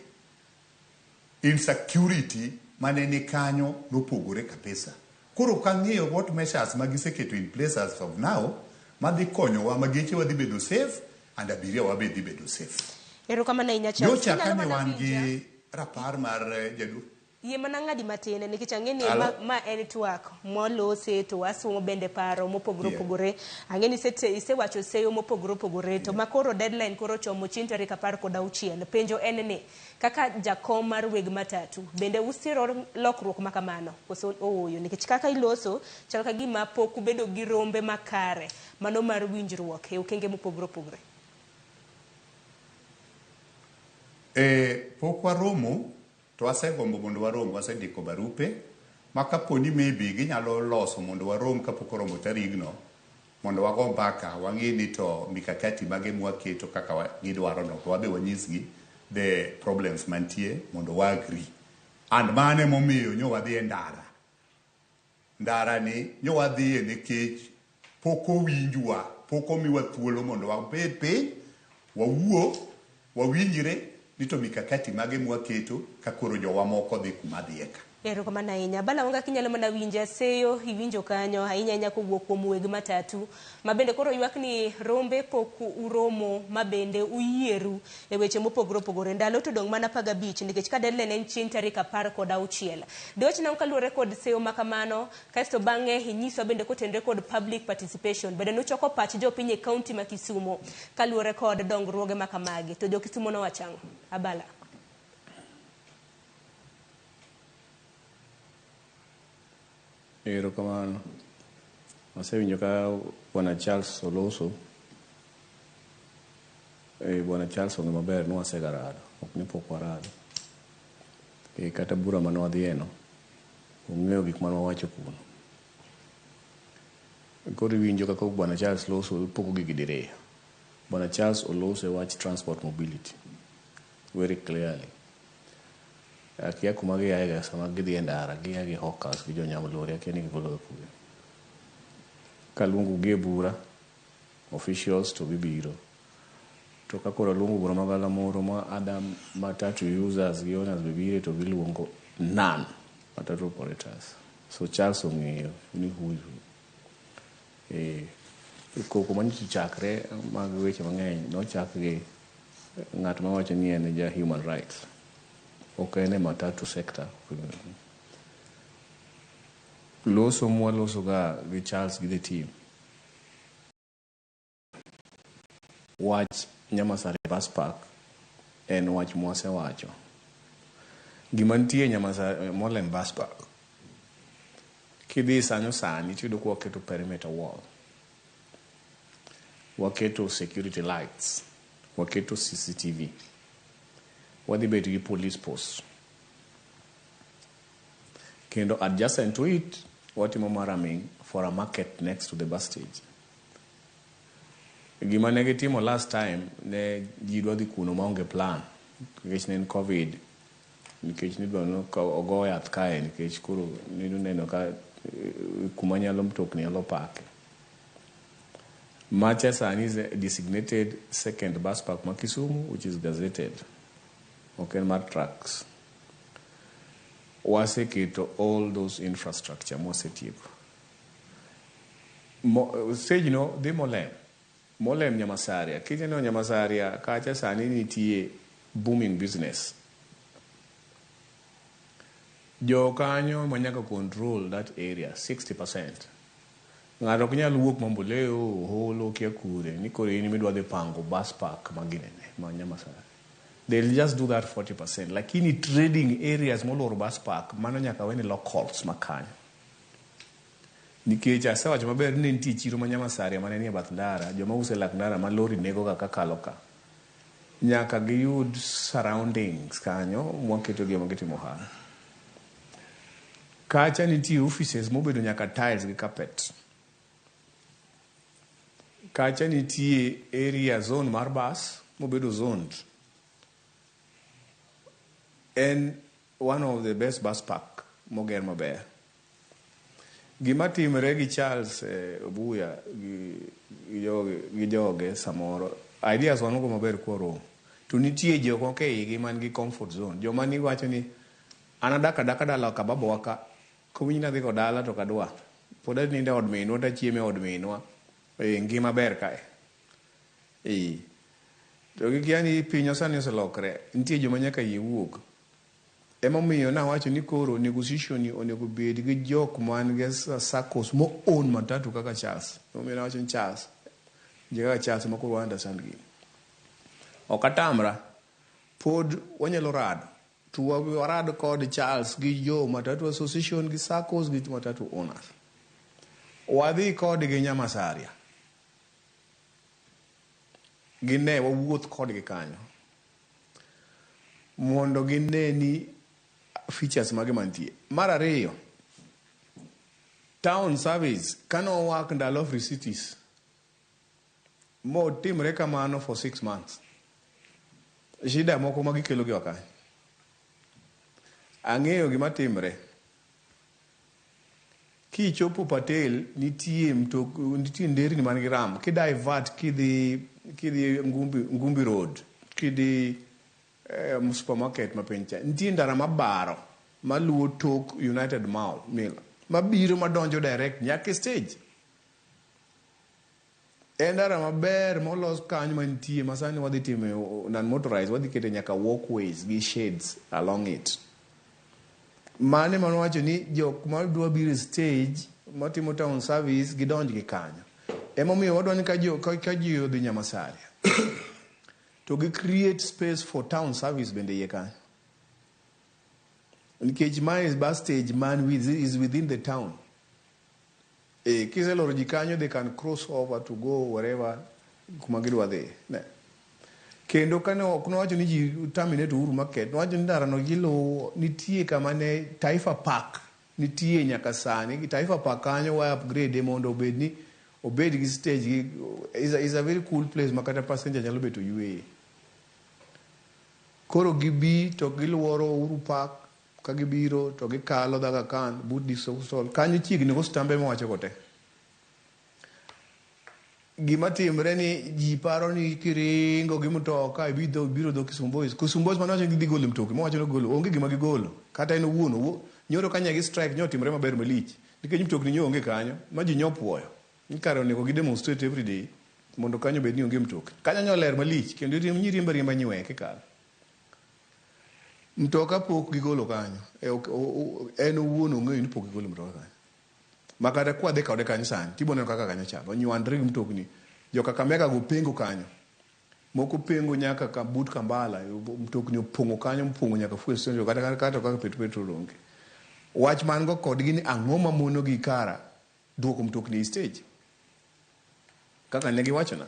insecurity mane ni kanyo nopogore kabisa. Koro ok ang'eyo what measures ma giseketo in place as of now madhi konyowa ma geche wadhi bedo safe and abiria wa be dhi bedo safe. Erokamano ahinya Charles. Nyocha Kinyalo kane mana wan winja. gi rapar mar jaduong' Yie mana ng'adi matin nikech ang'e ni Alo? ma en twak mwalose to wasomo bende paro mopogore opogore. Ang'e ni isewacho seyo mopogore opogore to ma koro deadline koro chomo chieng' tarik 16. Penjo en ni kaka jakom mar weg matatu bende usiro lokruok ma kamano koso ooyo, nikech kaka iloso chal ka gima pok ubedo gi rombe makare mano mar winjruok e okenge mopogore opogore. Pok waromo to wasegombo mondo warom, wasendiko barupe ma kaponi maybe ginyalo loso mondo warom kapok oromo tarigno mondo wago mbaka wang'i ni to mikakati mage mwaketo kaka gidwaro no to wabe wanyisgi the problems mantie mondo wa agree. And mano emomiyo nyo wadhi e ndara. Ndara ni nyo wadhiye nikech pok owinjwa, pok omiwa thuolo mondo wabed piny, wawuo, wawinjre ni to mikakati mage mwaketo ka koro jowa moko dhi kuma dhiye ka. Erokamano ahinya. Bala Wanga kinyalo mana winja seyo iwinjo kanyo ahinya ahinya kowuok kuom weg matatu ma bende koro ywak ni rombe pok uromo ma bende uyieru e weche mopogore opogore. Ndalo to dong' mana 15 nikech ka deadline en chieng' tarik 16. Dwach nang'o kaluwore kod seyo ma kamano, kasto bang'e inyiswa bende kotenore kod public participation bende nuchoko pach jopiny e kaunti ma Kisumo kaluwore kod dongruoge ma kamagi. To jo Kisumo nowacho ang'o? Abala. Erokamano. Asewinjo ka Bwana Charles oloso. Bwana Charles ong'e maber ni wasegarado, ok ni pok warado. Kata bura mane wadhieno, ong'eyo gik mane wawacho kuno. Koro iwinjo kaka Bwana Charles loso, ipogo gigi diriyo. Bwana Charles oloso e wach transport mobility very clearly. Akia kuma giaye sama gidhi e ndara, gia gi hawkers gi jonyam lori, akia ni gigolo kure. Kaluongo gi e bura, officials to gibiro. To ka koro aluongo bura magalamoro ma other matatu users gi owners be bire to giluongo none matatu operators. So Charles ong'eyo ni who is who. Koko manyocha chakre mag weche mang'eny nochak gi ng'at mawacho ni en ja human rights. Ok en e matatu sector. Loso mwaloso ga gi Charles gi the team. Wach Nyamasare Bus Park en wach mwasewacho. Gima nitie Nyamasare Molem Bus Park. Kidhi sanyo sani tiyudo ka waketo perimeter wall. Waketo security lights. Waketo CCTV. Wadhi bet gi police post. Kendo adjacent to it, watimo murraming for a market next to the bus stage. Gima ne gitimo last time, ne ji dwa dhi kuno maonge plan. Nikech ne en COVID, nikech nidwa ni ogo yath kae, nikech koro neno ka kuma nyalo mtokni nyalo pake. Macha sani is a designated second bus park ma Kisumu, which is gazetted. Ok en mar trucks. Waseketo all those infrastructure mwasetieko. Stage no dhi Molem. Molem Nyamasaria. Kineno Nyamasaria kacha sani nitie booming business. Jo kanyo manyaka control that area 60%. Ng'ato ok nyal wuok Mamboleo, Holo, kia kure, ni koro in midwa dhi pango bus park maginene ma Nyamasaria. They'll just do that 40%. Lakini trading areas moluoro bus park, mano nyaka weni locals makanyo. Nikech asewacho maber ni nitie chiro ma Nyamasaria mane nie bath ndara, joma uso e lak ndara ma lori nego ga kakalo ka. Nyaka giyud surroundings kanyo mwaketo gi gitimo ohala. Kacha nitie offices mobedo nyaka tiles gi carpet. Kacha nitie area zone mar bus mobedo zoned. En one of the best bus park moger maber. Gima timre gi Charles Obuya gi joge samoro, ideas wan go maber kworomo. To nitie jok moko e igi man gi comfort zone. Joma ni wacho ni an adak adaka dala ka babawa ka, kowinj nadhi go dala to kadwa. Pod anindo e od minwa to achiemo e od minwa. Ngima ber kae. To gikia ni piny sani oselokre. Nitie joma nyaka yie wuog. Emomiyo nawacho ni koro negotiation ni onego bed gi jok man gi SACCOs mo own matatu kaka Charles. Emomiyo nawacho ni Charles, ji kaka Charles ma koro understand gini. Ok atamra, pod wanyalo rado. To warad kod Charles gi jo matatu association gi SACCOs gi matatu owners. Wadhi kodgi Nyamasaria. Gine wawuoth kodgi kanyo. Mondo gine ni features mage mantie. Mar ariyo, town service kano work ndalo free cities motimre kamano for 6 months. Shida moko ma gikelo gi ok ang'eyo gima timre. Kichopo Patel nitie mtok, nitie nderni man gi ram. Kidivert kidhi Ngumbi Road, kidhi supermarket ma piny cha, nitie ndara mabaro maluwo tok United Mall Mill mabiro madonjo direct nyaka e stage. En ndara maber molos kanyo mantie ma sani wadhi time non motorized, wadhi kete nyaka walkways gi shades along it. Mane manowacho ni jok madwa biro e stage matimo town service gidonj gi kanyo. Emomiyo wadwa ni ka ji odhi Nyamasaria to gi create space for town service bende iye kanyo. Nikech mae bus stage man is within the town. Kiseloro ji kanyo, they can cross over to go wherever kuma gidwa dhi. Ne. Kendo kane ok nowacho ni ji terminate Uhuru Market, nowacho ni ndara no giluwo nitie kama ne Taifa Park nitie nyaka sani. Gi Taifa Park kanyo wa upgrade mondo obed ni obed gi stage gi is a very cool place ma kata passenger nyalo beto yueye. Koro gibi to giluoro Uhuru Park ka gibiro to gikalo Aga Khan but Disposal kanyo chiegni go stambe mowacho go te. Gima timre ni ji paro ni kiringo gi mtoka ibidho biro dho Kisumu Boys. Kisumu Boys mane wacho ni gidhi golo mtokni, mowacho ni golo, onge gima gigolo. Kata en owuon, nyoro ka nyagi strike nyo timre maber malich. Nikech mtokni nyo onge kanyo, ma ji nyopuoyo. Ni kare onego gi demonstrate every day mondo kanyo bed ni onge mtokni. Kanyo nyo ler malich kendo nyiriembo ariemba nyiwe kikalo. Mtoka pok gigolo kanyo. En owuon ong'eyo ni pok gigolo mtoka kanyo. Ma kata kwadhi kode kanyo sani, tibo neno kaka kanyo chalo. Onywandre gi mtokni. Jo Kakamega go pengo kanyo. Moko pengo nyaka ka but Kambala, mtokni opong'o kanyo, mopong'o nyaka fuel station, kata kaka petrol onge. Wach man go kodgi ni ang'o mamono gi kara duoko mtokni e stage. Kaka ne giwachona.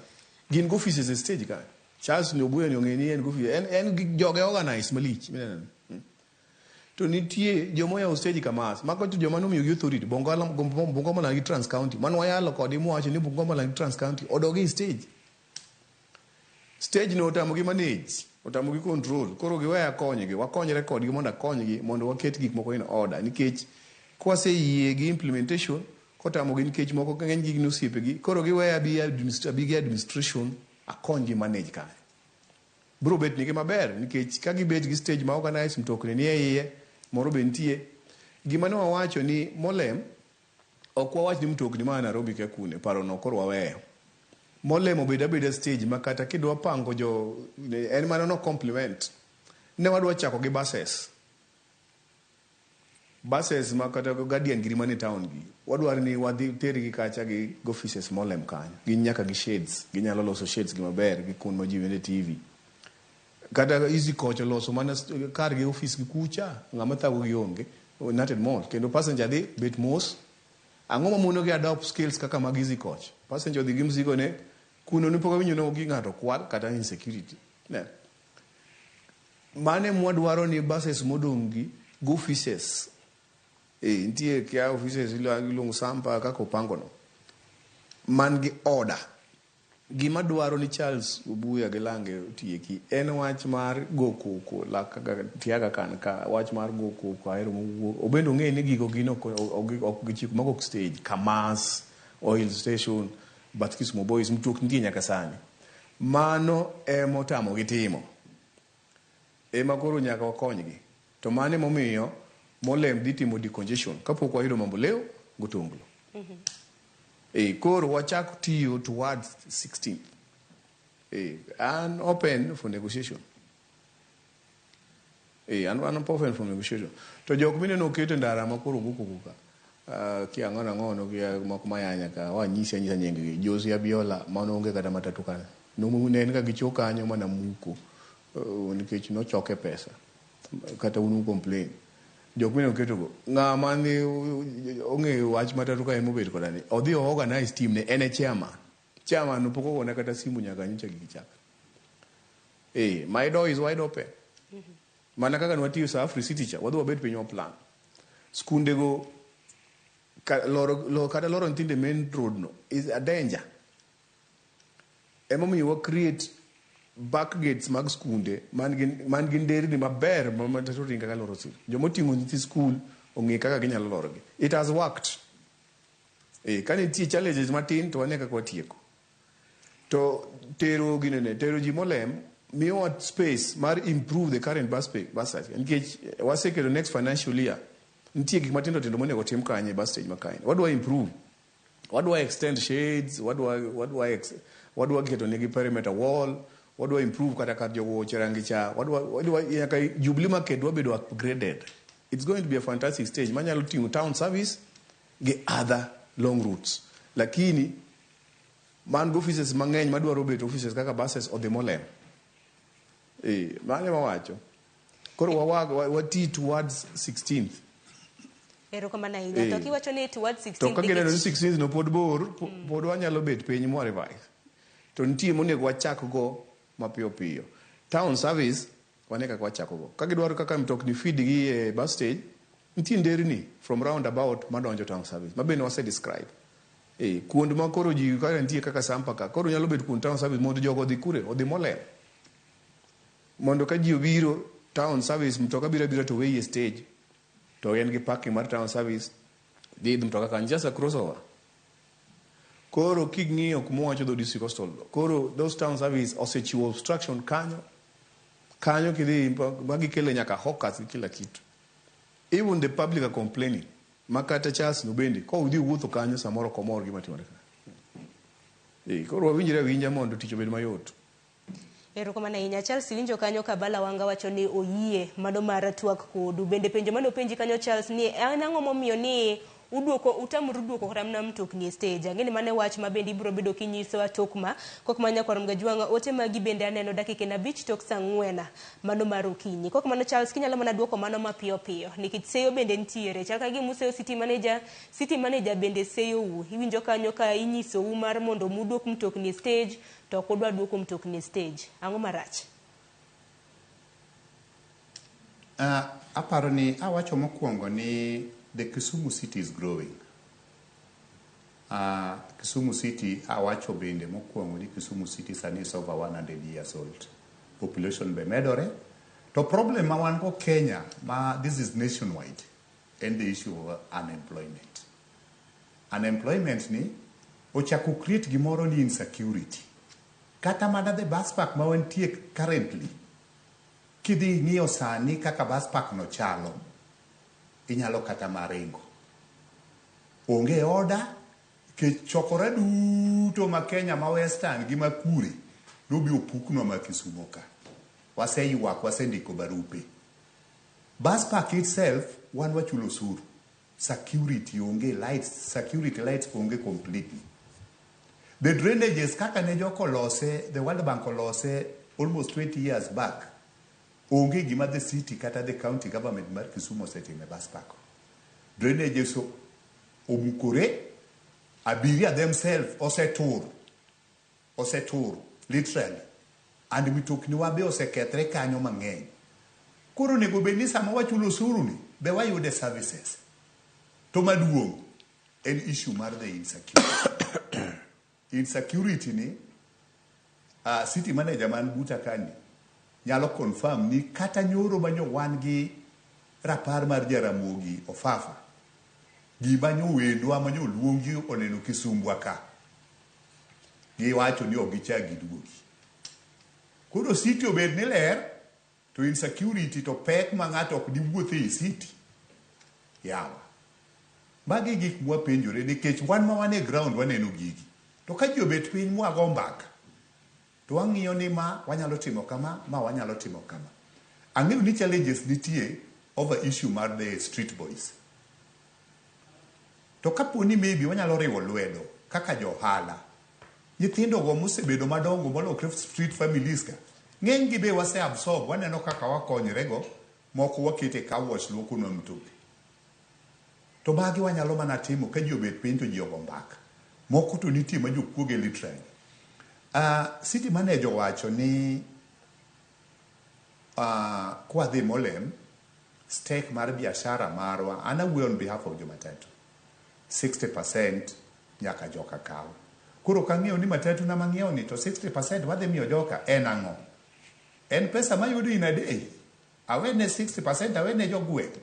Gin gi offices e stage kanyo. Charles ni Obuya ni ong'e ni en gofi en gi joge organize malich mineno. To nitie joma oyawo stage kamas mago to joma nomiyogi authority Bungoma Land gi Trans County mano wayalo kodgi mwawacho ni Bungoma Land gi Trans County odog e stage. Stage no otamogi manage, otamogi control. Koro giweya akonygi, wakonyre kodgi mondo akonygi mondo waket gik moko in order nikech kwaseyie gi implementation kotamogi nikech moko ng'eny gi gin osiepegi koro giweya abi abi gi administration akonygi manage kanyo. Biro bet nigi maber nikech ka gibet gi stage ma organize mtokni nie iye moro be nitie. Gima ne wawacho ni Molem ok wawach ni mtokni ma Nairobi ka kune paro no koro waweyo. Molem obed abeda stage ma kata kidwa pango jo en mana no compliment. Ne wadwa chako gi buses. Buses ma kata Guardian giri mane town gi. Wadwaro ni wadhi tergi kacha gi offices Molem kanyo. Gin nyaka gi shades. Ginyalo loso shades gi maber gi kuond ma ji winje TV. Kata Easy Coach oloso mana kar gi office gi kucha ng'ama thago gi onge. United Mall kendo passenger dhi bet mos. Ang'o mamono gi adopt skills kaka mag Easy Coach? Passenger odhi gi mzigo ne kuno ne pok awinjo ni gi ng'ato kwal kata insecurity. Ne. Mane mwadwaro ni buses modong' gi go offices. Nitie kia offices iluongo Sampa kaka opango no. Man gi order. Gima dwaro ni Charles Obuya gi Lange otieki en wach mar go koko tiaga kan ka wach mar go koko ahero mowuok obende ong'e ni gigo gin ok gichiko mago ok stage Kamas oil station bath Kisumu Boys mtokni nitie nyaka sani mano emotamogi timo ema koro nyaka wakonygi to mano emomiyo Molem dhi timo decongestion kapok wayudo Mamboleo gotonglo. Koro wachak tiyo towards 16th. An open for negotiation. An open for negotiation. To jok mineno oketo e ndara ma koro go koko ka kia ang'ono ang'ono kia moko mayanya ka wanyisi anyisa nying gi Josi Abiola mano onge kata matatu kanyo. Ne en ka gichwo kanyo mana muko nikech nochoke pesa kata un complain. Jok mineno oketo go ng'ama ni ong'eyo wach matatu ka ema obet koda ni odhi o organize team ne en e chairman. Chairman no pok ogona kata simu nyaka nyocha gigi chakre. My door is wide open. Mana kaka nwatiyo sa Afri City cha, wadhi wabet piny wa plan. Skunde go kata loro nyithindo e main road no is a danger. Emomiyo wa create back gates mag skunde man gi nderni maber ma matatu ringo kaka loro sir. Jomoting'o nyithi skul ong'e kaka ginyalo lorogi. It has worked. Ka nitie challenges matin to wane kaka watieko. To tero ginene, tero ji Molem miyowa space mar improve the current bus bus stage. Nikech waseketo next financial year nitie gik matindo tindo monego tim kanyo e bus stage ma kanyo. Wadwa improve. Wadwa extend shades, wadwa keto negi perimeter wall, wadwa improve kata kar jogo rangi cha, wadwa nyaka Jubilee Market dwa bedo upgraded. It's going to be a fantastic stage manyalo ting'o town service gi other long routes. Lakini man go offices mang'eny madwaro bet offices kaka buses odhi Molem. Mano ema wacho. Koro wati towards 16th. Erokamano ahinya. To kiwacho ni towards 16th. To ka gineno ni 16th no pod bor, pod wanyalo bet piny mwa revise. To nitie monego wachak go mapiyo piyo. Town service wane kaka wachako go. Ka gidwaro kaka mtokni feed gi e bus stage, nitie nderni from roundabout madonjo town service. Ma bende wase describe. Kuond ma koro ji kaka nitie kaka Sampa ka, koro nyalo bet kuond town service mondo jogo odhi kure, odhi Molem. Mondo ka ji obiro town service, mtoka biro abira to weyi e stage. To en gi parking mar town service, dhi idh mtoka kanyo, just a crossover. Koro king'iyo kuma wacho dho district coastal, koro those town service osechiwo obstruction kanyo. Kanyo kidhi magikele nyaka hawkers gi kila kitu. Even the public are complaining. Makata Charles no bende, ka udhi wuotho kanyo samoro ok omor gima timore ka. Koro wawinjre awinja mondo tich obed mayot. Erokamano ahinya. Charles, iwinjo kanyo ka Bala Wanga wacho ni oyie mano mar twak kodu. Bende penjo mane openji kanyo Charles ni en ang'o momiyo ni Uduoko utamuru duoko kata mana mtokni e stage. Ang'e ni mano e wach ma bende ibiro bedo kinyisowa tok ma. Kok ma nyakwar Mgajwang' ote magi bende aneno dakika en 5 tok saa 4 mano mar okinyi. Kok mano Charles kinyalo mana duoko mano mapiyo piyo nikech seyo bende nitiere. Chal ka gima useyo city manager, city manager bende seyou. Iwinjo kanyo ka inyisou mar mondo muduok mtokni e stage to ok udwa duoko mtokni e stage. Ang'o marach? Aparo ni awacho mokwongo ni the Kisumu city is growing. Kisumu city awacho bende mokwongo ni Kisumu city sani is over 100 years old. Population be medore. To problem ma wan go Kenya, ma this is nationwide, en the issue of unemployment. Unemployment ni ochako create gimoro ni insecurity. Kata mana the bus park ma wantie currently, kidhi ng'iyo sani kaka bus park no chalo, inyalo kata maringo. Onge order, nikech chokore duto ma Kenya ma Western gi ma kure nobi opuknwa ma Kisumo ka. Waseywak, wasendiko barupe. Bus park itself, wan wachulo osuru. Security onge, lights, security lights onge completely. The drainages kaka ne joko olose, the World Bank olose almost 20 years back, onge gima the city kata the county government mar Kisumu osetimo e bus park. Drainages omukore, abiria themselves osetur, literally. And mitokni wa be osekethre kanyo mang'eny. Koro onego bed ni sama wachulo osuru ni, be wayude services. To maduong' en issue mar the insecurity. Insecurity ni, city manager man buta kani nyalo confirm ni kata nyoro manyo wan gi rapar mar Jaramogi Ofafa, gima nyo wendwa manyo luongi oneno Kisumbwa ka, giwacho ni ok gichak giduogi. Koro city obed ni ler, to insecurity to pek ma ng'ato ok diwuothe e city. Yawa. Magi gik mwapenjore nikech wan ma wan e ground waneno gigi. To ka ji obet piny mwago mbaka, to wang'iyo ni ma wanyalo timo kama, ma wanyalo timo kama. Ang'eyo ni challenges nitie over issue mar the street boys. To kapo ni maybe wanyalo riwo lwedo kaka jo ohala, nyithindo go mosebedo madongo molokre street families ka, ng'eny gi be wase absorb, waneno kaka wakonyre go, moko wakete car wash luokonwa mtokni. To magi wanyalo mana timo ka ji obet piny to ji ogo mbaka. Moko to nitie ma jokuoge literally. City manager owacho ni kwadhi Molem, stake mar biashara marwa, an awuoyo on behalf of jomatatu, 60% nyaka joka kaw. Koro kang'eyo ni matatu na mang'iewo ni to 60% wadhi miyo joka en ang'o? En pesa mayudo in a day. Awene 60% awene jogweng'.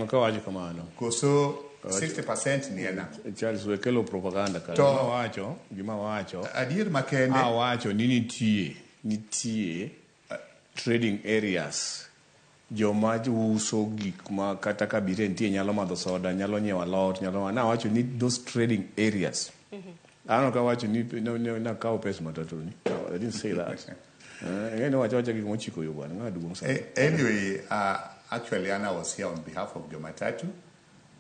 Ok awacho kamano. Koso 60% ni en ang'o? Charles, we kelo propaganda ka. To- Gima wacho. Adier makende. Awacho ni nitie trading areas. Joma uso gik ma kata ka abiria nitie nyalo madho soda, nyalo nyiewo alot, nyalo nawacho ni those trading areas. An ok awacho ni nakawo pesa matatu ni. No, I didn't say that. Ng'e wacho wacha gik mochiko yo bwana, ng'a duong' sana. Anyway, actually Anna was here on behalf of jomatatu.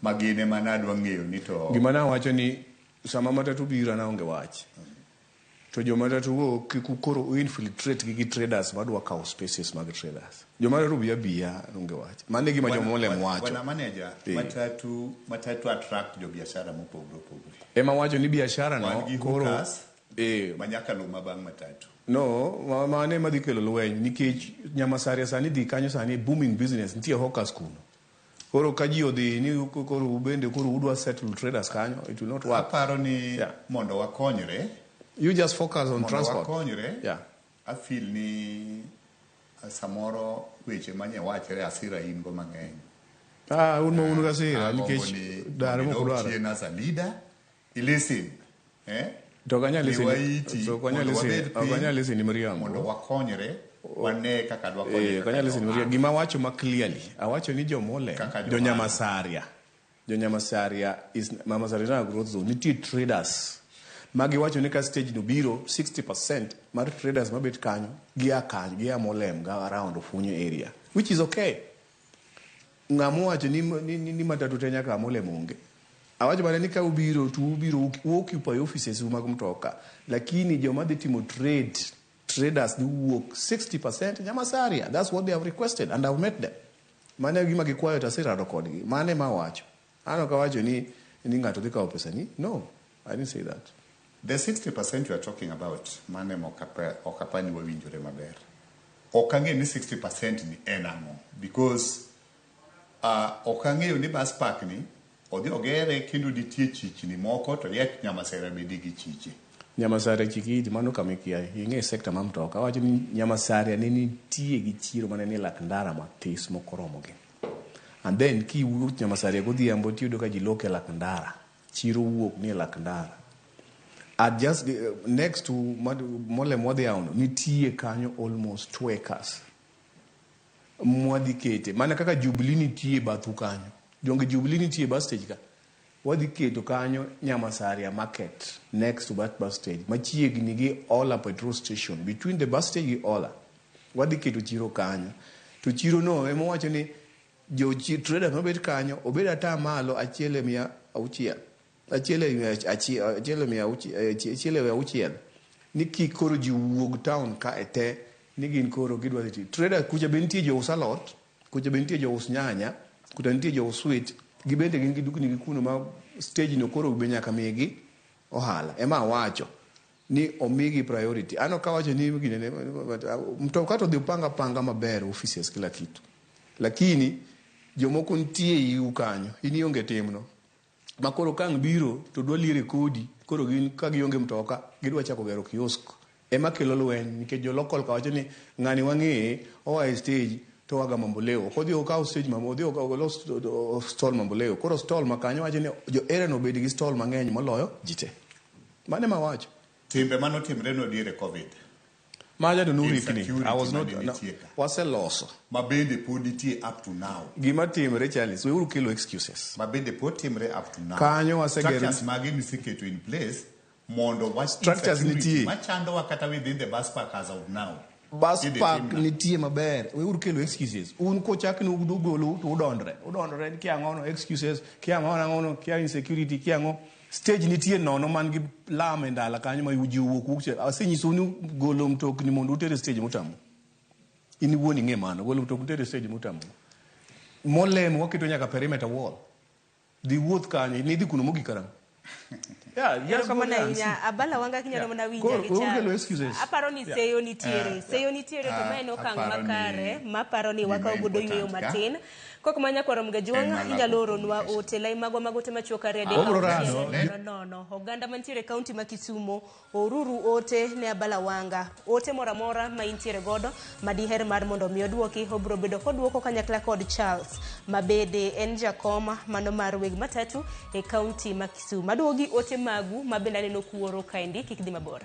Magin ema nadwa ng'eyo ni to Gima nawacho ni sama matatu biro an aonge wach. To jomatatu go kik koro infiltrate gi traders madwa kawo spaces mag traders. Jomatatu bi abiya onge wach. Mano e gima jomolem wacho. Bwana manager, matatu attract jobiashara mopogore opogore. Ema wacho ni biashara no Wan gi koro hookers ma nyaka luw ma bang' matatu. No, mano ema dhi kelo lweny nikech Nyamasaria sani dhi kanyo sani booming business nitie hawkers kuno. Koro ka ji odhi ni koro ubende koro udwa settle traders kanyo, it will not work. Aparo ni mondo wakonyre. You just focus on mondo transport. wakonyre. Yeah. I feel ni samoro weche manye wachre asira in go mang'eny. Un ma un gasira Agombo nikech ni dar mondo mok idog udwar. chien as a leader, i listen. Eh? To ok anyal listen. Miwa iti, To ok anyal mondo listen. wabed Ok piny, anyal listen ni miriambo. Mondo wakonyre, wane kaka dwakonyre. Ok anyal listen ni miriambo. Gima awacho ma clearly, awacho ni jomolem, Kaka jo Nyamasaria. Jo Nyamasaria is Nyamasaria na growth zone. Nitie traders. Magi wacho ni ka stage no biro 60% mar traders mabet kanyo gia kanyo, gia Molem, ga around Ofunyo area, which is okay. Ng'ama owacho ni matatu te nyaka Molem onge. Awacho mana ni ka ubiro to ubiro occupy offices u mag mtoka. Lakini joma dhi timo trade, traders dhi wuok 60% Nyamasaria. That's what they have requested and I've met them. Mano e gima gikwayo to aserado kodgi. Mano ema awacho. An ok awacho ni ng'ato dhi kawo pesani. No, I didn't say that. The 60% you are talking about, mano ema ok apar ni wawinjore maber. Ok ang'eyo ni 60% ni en ang'o. Because ok ang'eyo ni bus park ni odhi ogere kendo nitie chichni moko to yet Nyamasera be nigi chiche. Nyamasare chikiti mano kama ikiaye. Ing'e sector ma mtoka. Awacho ni Nyamasaria ne nitie gi chiro mane ni lak ndara matis mokoromogi. And then kiwuok Nyamasaria godhiambo tiyudo ka ji lok e lak ndara. Chiro wuok ni e lak ndara. At just next to Molem wadhi yawono, nitie kanyo almost 2 acres. Mwadhi kete. Mana kaka Jubilee nitie bathu kanyo. Donge Jubilee nitie bus stage ka. Wadhi keto kanyo Nyamasaria market next to that bus stage. Machiegni gi Ola petrol station. Between the bus stage gi Ola. Wadhi keto chiro kanyo. To chiro no ema wacho ni jo trader mabet kanyo obed ata malo 1.600. 1.600. Ni kik koro ji wuog town ka e te ni gin koro gidwa dhi. Trader kucha be nitie jous alot, kucha be nitie jous nyanya, kucha nitie jous sweet, gibende gin gi dukni gi kuno ma stage no koro be nyaka migi ohala. Ema awacho ni omigi priority. Ano kawacho ni ginene mtoka to dhi panga panga maber offices kila kitu. Lakini jomoko nitie iu kanyo, in ionge timno. Ma koro kang' biro to dwa liere kodi, koro gin ka gionge mtoka gidwa chako gero kiosk. Ema kelo lweny nikech jo local ka wacho ni ng'ani wang'eye oa e stage to waga Mamboleo. Ok odhi okaw stage odhi olos stall Mamboleo. Koro stall ma kanyo wacho ni jo area no obed gi stall mang'eny moloyo ji te. Mano ema wacho. Timbe manotimre no diere COVID. Maja to nurikni. I was not no, waseloso. Ma bende pod nitie up to now. Gima timre Charles, weuru kelo excuses. Ma bende pod timre up to now. Kanyo wasegero structures mage miseketo in place mondo wach structures nitie. Machandowa kata within the bus park as of now. Bus park nitie maber. Weuru kelo excuses. Un kochak ni ugolo to udondre. Udondre kia ang'ono excuses, kia ang'ono, kia insecurity, kia ang'o. Stage nitie nono man gi lam e ndala kanyo ma ji wuok wuok che. Asenyisou ni golo mtokni mondo uter e stage mutamo. In iwuon ing'e mano, golo mtokni uter e stage mutamo. Molem waketo nyaka perimeter wall. Dhi wuoth kanyo, nidhi kuno mogik karang'o? Yeah, yes, Abala Wanga kinyalo mana winja gi cha. Aparo ni seyo nitiere. Seyo nitiere to ma en okang' makare maparo ni wakawo godo yueyo matin. Kok manya kwaro Mgajuang' inyalo oronwa ote lai magwa mag ote machuok 2 3 0. Oganda mantiere e kaunti ma Kisumo oruru ote ne Abala Wanga. Ote moro amora ma intiere godo madiher mar mondo mi oduoki obiro bedo koduoko kanyakla kod Charles mabede en jakoma mano mar weg matatu e kaunti ma Kisumo. Aduogi ote magu mabende aneno kuoro kaendi kik dhi mabor.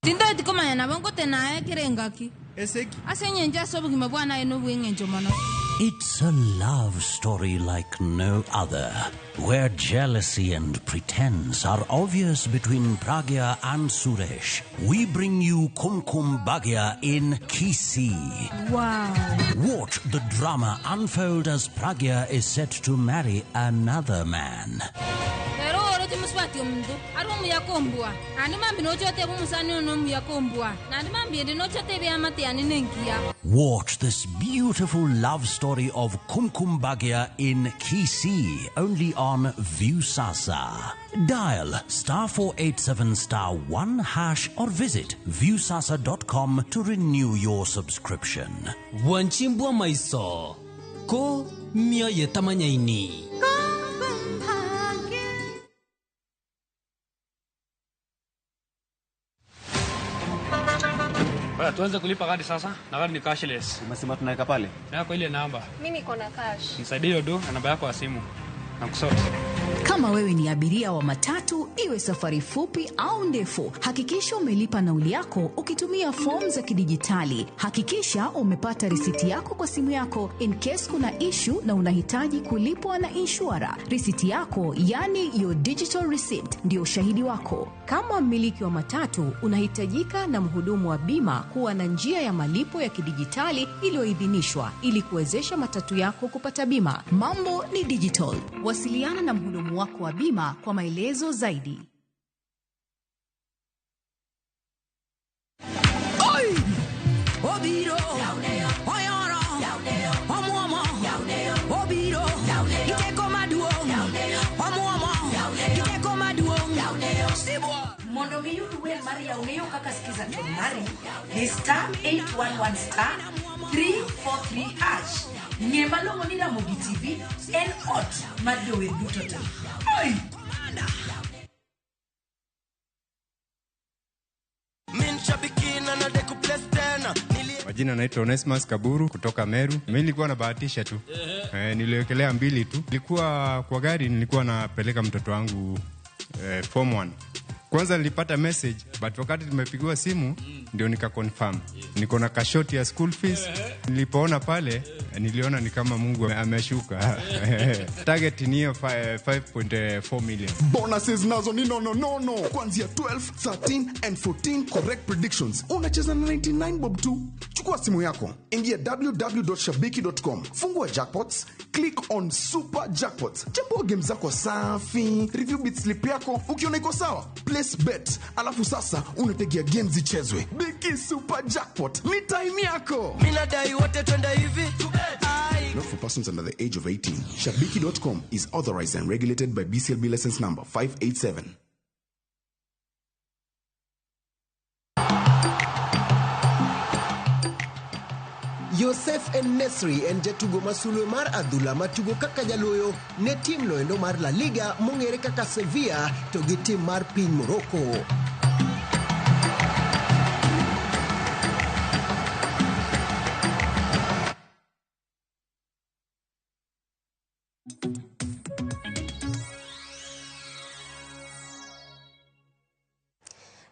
Tindoti komanya nabo ngote naye kirengaki. Eseki. Asenyenja sobugima bwana eno bweng'encho mono. It's a love story like no other, where jealousy and pretense are obvious between Pragya and Suresh. We bring you Kumkum Bhagya in Kisii. Wow. Watch the drama unfold as Pragya is set to marry another man. Watch this beautiful love story of Kumkum Bhagya in Kisii, only on Viusasa. Dial *487*1# or visit viusasa.com to renew your subscription. Wanchimbwa maiso ko mioyo tamanyaini. Tuanze kulipa gari sasa na gari ni cashless. Umesema tunaweka pale? Na kwa ile namba. Mimi niko na cash. Nisaidie hiyo do na namba yako ya simu. Na kusort. Kama Kama wewe ni abiria wa matatu, iwe safari fupi au ndefu, hakikisha umelipa nauli yako ukitumia fomu za kidijitali. Hakikisha umepata risiti yako kwa simu yako in case kuna issue na unahitaji kulipwa na inshura. Risiti yako, yani your digital receipt, ndio ushahidi wako. Kama mmiliki wa matatu, unahitajika na mhudumu wa bima kuwa na njia ya malipo ya kidijitali iliyoidhinishwa ili kuwezesha matatu yako kupata bima. Mambo ni digital. Wasiliana na mhudumu wako wa bima kwa maelezo zaidi. Oi! Obiro! Oyoro! Omuomo! Obiro! Giteko maduong'! Omuomo! Giteko maduong'! Sibwa! Mondo miyud wer mar Yaoneyo kaka skiza tone mari ni star 811 star 343 hash. Ng'e malong'o ni Ramogi TV en ot mar jower duto te. Oi! Majina naitwa Onesmus Kaburu kutoka Meru. Mimi nilikuwa nabahatisha tu. Niliwekelea 2 tu. Nilikuwa kwa gari, nilikuwa napeleka mtoto wangu form 1. Kwanza nilipata message, but wakati tumepigiwa simu ndio nika confirm. Niko na kashoti ya school fees. Nilipoona pale niliona ni kama Mungu ameshuka. Target ni hiyo 5.4 million. Bonuses nazo ni no no no no. Kuanzia 12, 13 and 14 correct predictions. Unacheza na 99 bob tu. Chukua simu yako, ingia www.shabiki.com, fungua jackpots, click on super jackpots. Chambua game zako safi, review bit slip yako, ukiona iko sawa, place bet. Alafu sasa unategea games zichezwe. Biki super jackpot ni time yako. Mimi nadai wote twende hivi. Not for persons under the age of 18. Shabiki.com is authorized and regulated by BCLB license number 587. Yosef En-Nesyri en jatugo masulwe mar adhula matugo kaka jaloyo ne tim noendo mar La Liga mong'ere kaka Sevilla to gi tim mar piny Morocco.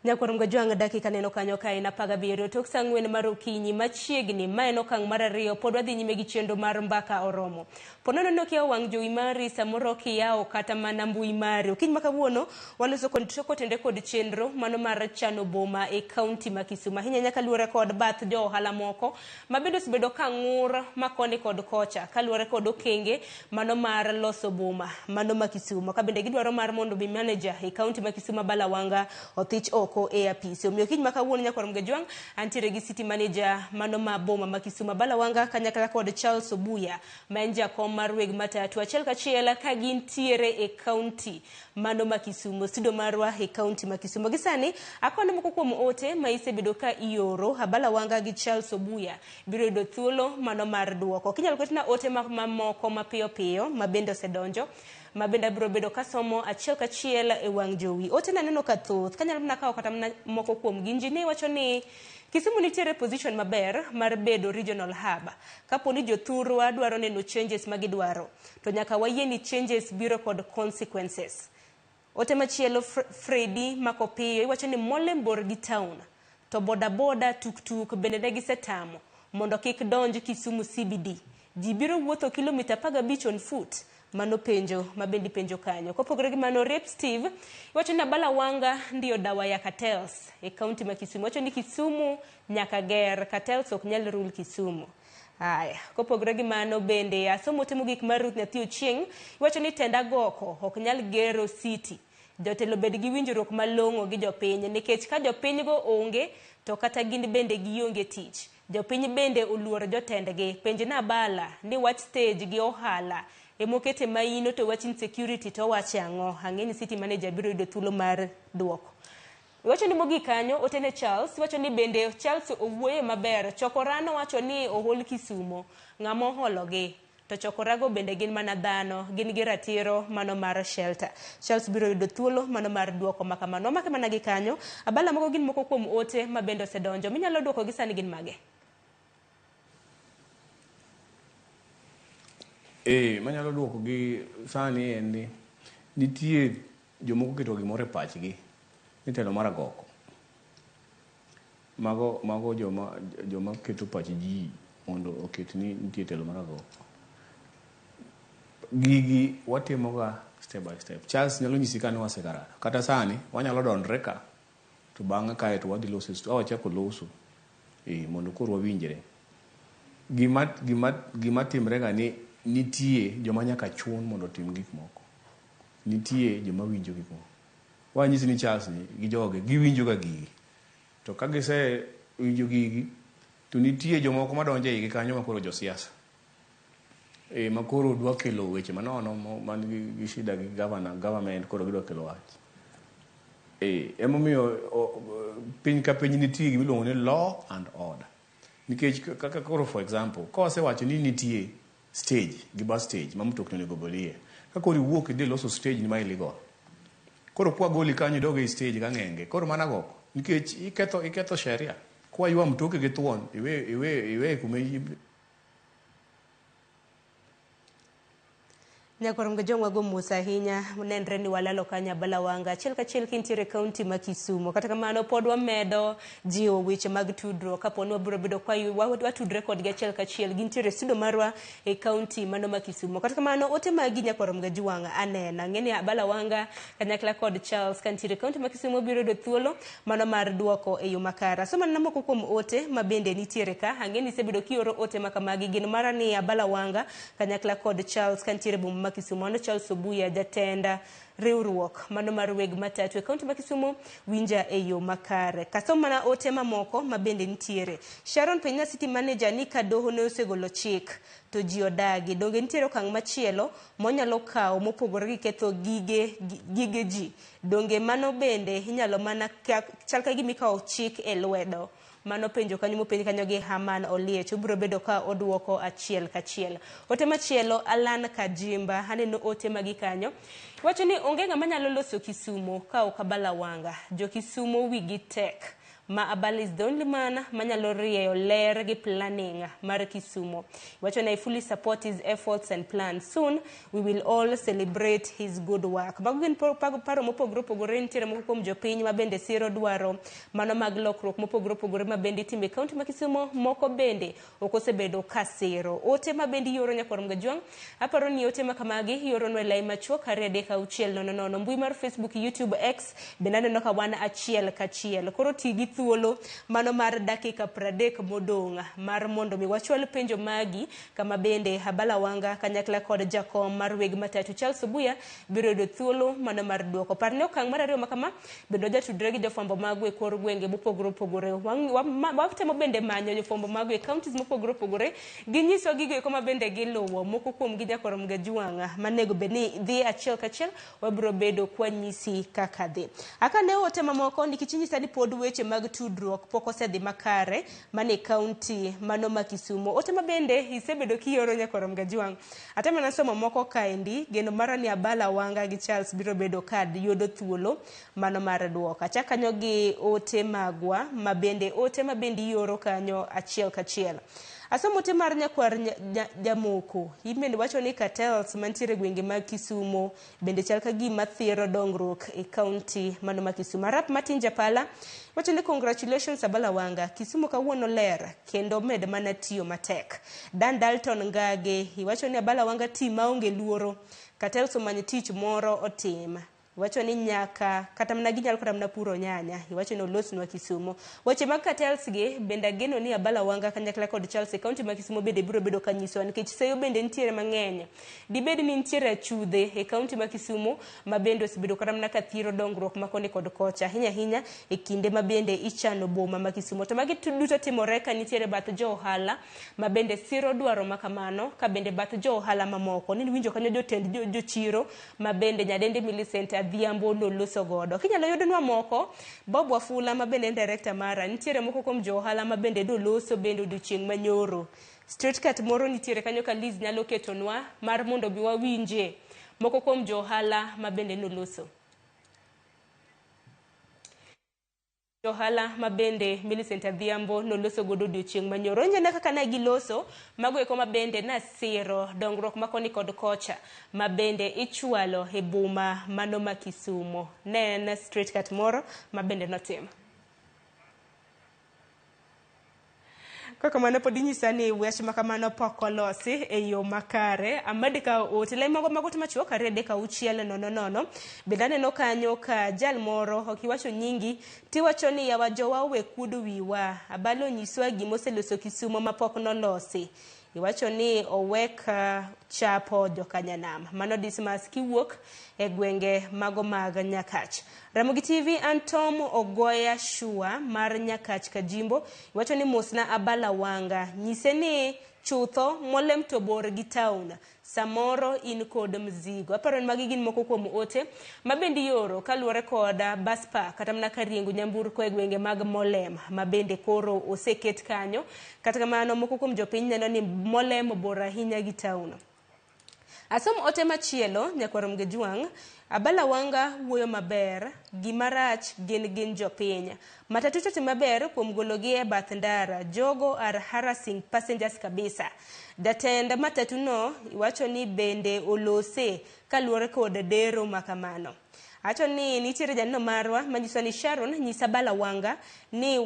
Nyakwar Mgajwang' dakika neno kanyo ka en 17 tok saa 4 mar okinyi machiegni ma en okang' mar 2 pod wadhi nyime gi chenro mar Mbaka Oromo. Po nono ni okiyawo wang' jowi mari samoro kiyawo kata mana mbui mari. Okinyi ma kawuono waloso kotende kod chenro mano mar chano boma e kaunti ma Kisumu. Ahinya nyaka luwore kod bath jo ohala moko ma bende osebedo ka ng'ur ma koni kod kocha kaluwore kod okenge mano mar loso boma mano ma Kisumu. Ka bende gidwaro mar mondo bi manager e kaunti ma Kisumu Abala Wanga othich oko e apisi. Omiyo kiny ma kawuono Nyakwar Mgajwang' antiere gi city manager mano ma boma ma Kisumu Abala Wanga kanyakla kod Charles Obuya ma en jakom mar weg matatu achiel kachiel ka gintiere e kaunti mano ma Kisumu. Studio marwa e kaunti ma Kisumu. Gi sani akono moko kuom ote ma isebedo ka ioro Abala Wanga gi Charles Obuya biro yudo thuolo mano mar duoko. Kinyalo ketna ote mamoko mapiyo piyo ma bende osedonjo ma bende abiro bedo kasomo achiel kachiel e wang' jowi. Ote naneno ka thoth kanyalo mana kawo kata mana moko kuom gi. Injinia wacho ni Kisumu nitiere position maber mar bedo regional hub. Kapo ni jothurwa dwaro neno changes ma gidwaro, to nyaka wayie ni changes biro kod consequences. Ote machielo Freddy Makopiyo iwacho ni Molembor gi town to bodaboda tuktuk bende ne gisetamo mondo kik donj Kisumu CBD. Ji biro wuotho kilomita 15 on foot. Mano penjo mabendi penjo kanyo. Kopogore gi mano Rep Steve iwacho ni Abala Wanga ndiyo dawa ya cartels e kaunti ma Kisumu. Wacho ni Kisumu nyaka ger, cartels ok nyal rule Kisumu. Aya, kopogore gi mano bende asomo timo gik mar Ruth Nyathi Ochieng' iwacho ni tenda goko ok nyal gero city. Jotelo bed gi winjruok malong'o gi jopiny nikech ka jopiny go onge to kata gin bende gionge tich. Jopiny bende oluoro jotendgi. Penj na Abala ni wach stage gi ohala emokete maino to wach insecurity to wache ang'o. Ang'e ni city manager biro yudo thuolo mar duoko. Wacho ni mogik kanyo otene Charles wacho ni bende Charles owuoye maber. Chokora nowacho ni ohol Kisumu ng'ama ohologi to chokorago bende gin mana dhano, gin gi ratiro mano mar shelter. Charles biro yudo thuolo mano mar duoko makamano. Omake mana gi kanyo. Abala moko gin moko kuom ote ma bende osedonjo. Minyalo duoko gi sani gin mage? Manyalo duoko gi sani en ni Nitie jomoko keto gimoro e pachgi ni telo mar agoko. Mago, mago joma, joma keto pach ji mondo oket ni nitie telo mar agoko. Gigi watimoga step by step. Charles nyalo nyisi ka ni wasekarara. Kata sani wanyalo dondre ka to bang'e kae to wadhi loso e wachako loso e, mondo koro wawinjre. Gima, gima, gima timre ga ni nitie joma nyaka chun mondo otim gik moko. Nitie joma winjo gik moko. Wanyisi ni Charles ni gi joge giwinjo ga gigi. To ka gise winjo gigi to nitie jomoko madonjo e igi kanyo makoro josiasa. E, makoro dwa kelo weche manono man gi, gi shida gi governor, government koro gidwa kelo wach. E, emomiyo piny ka piny nitie gima iluongo ni law and order. Nikech kaka koro for example, ka wasewacho ni nitie stage gi bus stage ma mtokni onego bedie. Ka koro iwuok idhi loso stage ni ma illegal. Koro kwa goli kanyo idog e stage ka ng'enge. Koro mana goko. Nikech iketho iketho sheria. Kwa ywa mtoki gi thuon iwe iwe iwe kuma Nyakwar Mgajong wago mos ahinya nenre ni walalo kanyo Abala Wanga achiel kachiel kintiere e kaunti ma Kisumu. Kata kamano pod wamedo jiwo weche mag tudruok kapo ni wabiro bedo kwa watudre kodgi achiel kachiel gintiere e studio marwa e kaunti mano ma Kisumu. Kata kamano ote magi Nyakwar Mgajuang aneno ang'e ni Abala Wanga kanyakla kod Charles kantiere e kaunti ma Kisumu biro yudo thuolo mano mar duoko e yo makare. Asomo mana moko kuom ote ma bende nitiere ka ang'e ni isebedo kioro ote ma kamagi geno mara ni Abala Wanga kanyakla kod Charles kantiere boma ma Kisumu. Mano Charles Obuya jatend riwruok mano mar weg matatu e kaunti ma Kisumu winja e yo makare. Kasomo mana ote mamoko ma bende nitiere. Sharon Penya City Manager ni ka doho ne osegolo chik to ji odagi. Donge nitiere okang' machielo monyalo kawo mopogore gi ketho gige, gige ji. Donge mano bende inyalo mana chal ka gima ikawo chik e lwedo. Mano penjo kanyo mopenj kanyo gi Haman Oliech obiro bedo ka oduoko achiel kachiel. Ote machielo Alan Kajimba aneno ote magi kanyo. Wacho ni onge ng'ama nyalo loso Kisumu ka ok Abala Wanga. Jo Kisumu wigi tek. Ma Abala is the only man manyalo rieyo ler gi planning mar Kisumu. Wacho ni I fully support his efforts and plans. Soon we will all celebrate his good work. Mago gin paro mopogore opogore nitiere moko kuom jopiny ma bende siro dwaro mano mag lokruok mopogore opogore ma bende itimo e kaunti ma Kisumu moko bende ok osebedo ka siro. Ote ma bende ioro Nyakwar Mgajwang' aparo ni ote ma kamagi ioronwa e lai machuok 2 3 6 0 0 mbui mar Facebook, YouTube, X bende aneno ka wan achiel kachiel. Koro ti gi thuolo mano mar dakika 30 modong' mar mondo mi wachwal penjo magi kama bende Abala Wanga kanyakla kod jakom mar weg matatu Charles Obuya biro yudo thuolo mano mar duoko. Par ne okang' mar ariyo makama bende wajatudre gi jofwambo mago e kor gwenge mopogore opogore. Watemo bende manyo jofwambo mago e counties mopogore opogore ginyiswa gigo eko ma bende giluwo moko kuom gi Nyakwar Mgajwang' manego bed ni dhi achiel kachiel wabiro bedo kwanyisi kaka dhi. Akane ote mamoko nikech inyisa ni pod weche mag tudruok pok osedhi makare mane kaunti mano ma Kisumu. Ote ma bende isebedo kioro Nyakwar Mgajwang'. Atemo mana somo moko kaendi geno mara ni Abala Wanga gi Charles biro bedo ka yudo thuolo mano mar duoko. Achak kanyo gi ote magwa ma bende ote ma bende ioro kanyo achiel kachiel. Asomo ote mar Nyakwar Jamoko. Ibende wacho ni cartels mantiere e gwenge mag Kisumu bende chal ka gima thiro dongruok e kaunti mano ma Kisumu. Arap Martin Japala wacho ni congratulations Abala Wanga, Kisumu kawuono ler kendo med mana tiyo matek. Dan Dalton Ngage iwacho ni Abala Wanga ti maonge luoro, cartels omany tich moro otim. Iwacho ni nyaka kata mana ginyalo kata mana puro nyanya. Iwacho ni olosnwa Kisumu. Weche mag cartels gi bende ageno ni Abala Wanga kanyakla kod Charles e kaunti ma Kisumu bende biro bedo ka nyisowa nikech seyo bende nitiere mang'eny. Dibed ni nitiere achudhe e kaunti ma Kisumu ma bende osebedo kata mana ka thiro dongruok ma koni kod kocha ahinya ahinya e kinde ma bende ichano boma ma Kisumu. To magi duto timore ka nitiere bath jo ohala ma bende siro dwaro ma kamano ka bende bath jo ohala mamoko. Ni winjo kanyo jotend jochiro ma bende Nyadende Millicent Adhiambo noloso godo. Kinyalo yudonwa moko, Bob Wafula ma bende en director mara, nitiere moko kuom jo ohala ma bende noloso bende odiochieng' manyoro. Straight cut moro nitiere kanyo ka Liz nyalo ketonwa mar mondo bi wawinje moko kuom jo ohala ma bende noloso. Ohala mabende Millicent Adhiambo noloso godo odiochieng' manyoro. Ineno kaka ne giloso mago eko mabende nasiro dongruok makoni kod kocha mabende ichwalo e boma mano ma Kisumo. Ne en street cut moro mabende notim. Kaka mano pod inyisa ni wach ma kamano pok olosi e yo makare. Amed kawo ote lai mago mago machuok 2 3 6 0 0. Bende aneno kanyo ka jal moro ok iwacho nyingi tiwacho ni yawa jowa owe kuodo wiwa. Abalo nyiswa gima oseloso Kisumo mapok nolosi. Iwacho ni owek chapo jokanyanam. Mano Dismas kiwuok e gwenge mago mag Nyakach. Ramogi TV Antom Ogoya Shua mar Nyakach Kajimbo. Iwacho ni mosna Abala Wanga. Nyise ni chutho Molem to bor gi town. Samoro in kod mzigo. Aparo ni magi gin moko kuom ote mabende ioro kaluwore kod bus park kata mana kar riengo nyamburko e gwenge mag Molem mabende koro oseket kanyo. Kata kamano moko kuom jopiny neno ni Molem bor ahinya gi town. Asom ote machielo nyakwar Mgejwang'. Abala Wanga wuoyo maber, gima rach gin jopiny. Matatu to timo maber kuom gologi e bath ndara. Jogo are harassing passengers kabisa. Jatend matatu no iwacho ni bende olose kaluwore kod dero makamano. Acho ni nitiere janeno marwa manyiso ni Sharon nyisa Abala Wanga ni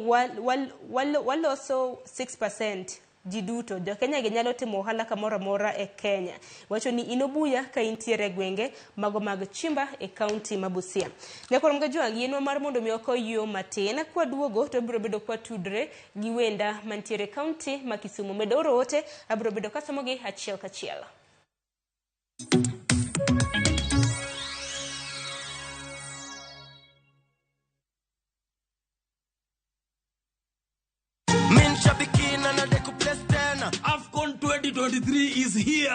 waloso 6% ji duto. Jo Kenya gi nyalo timo ohala kamoro amora e Kenya. Wacho ni in obuya ka intiere e gwenge mago mag Chimba e kaunti ma Busia. Nyakwar Mgejwang' yienwa mar mondo mi oko yo matin. Kwaduogo to biro bedo kwatudre gi wenda mantiere e kaunti ma Kisumu. Med oro ote abiro bedo kasomogi achiel kachiel. AFCON 2023 is here.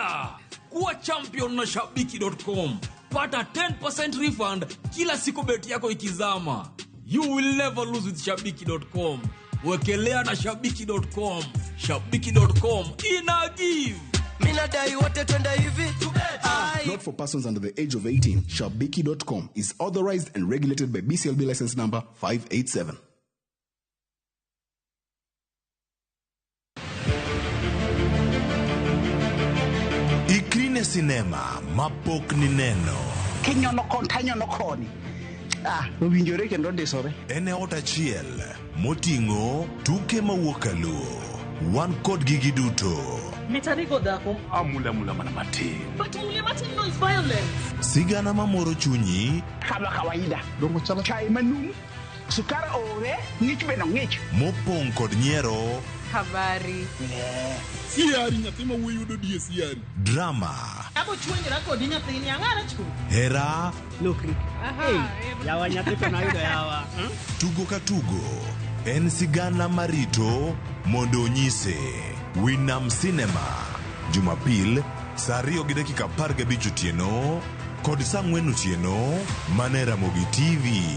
Kuwa champion na shabiki.com. Pata 10% refund kila siku beti yako ikizama. You will never lose with shabiki.com. Wekelea na shabiki.com. Shabiki.com ina give. Mina dai wote twende hivi. Not for persons under the age of 18. Shabiki.com is authorized and regulated by BCLB license number 587. Ikrine sinema mapok ni neno. Kinyono kon tanyono koni. Ah, owinjore kendo ndisore. En e ot achiel moting'o tuke mawuok kaluo. Wan kod gigi duto. Mitanigo dhako. Amula mula mana matin. But mule matin no is violence. Sigana mamoro chunyi. Kama kawaida. Dongo chalo chai manum. Sukar ore, ng'ich be no ng'ich. Mopong' kod nyiero. Habari. Siari nyathi ma wuoyi yudo die siari. Drama. Abo chuonyra kodi nyathini ang'ara chu. Hera. Lokri. Hey, yawa nyathi to nayudo yawa. Tugo ka tugo en sigana marito mondo onyise. Winam Cinema. Jumapil saa 2:15 otieno kod saa 4 otieno mana e Ramogi TV.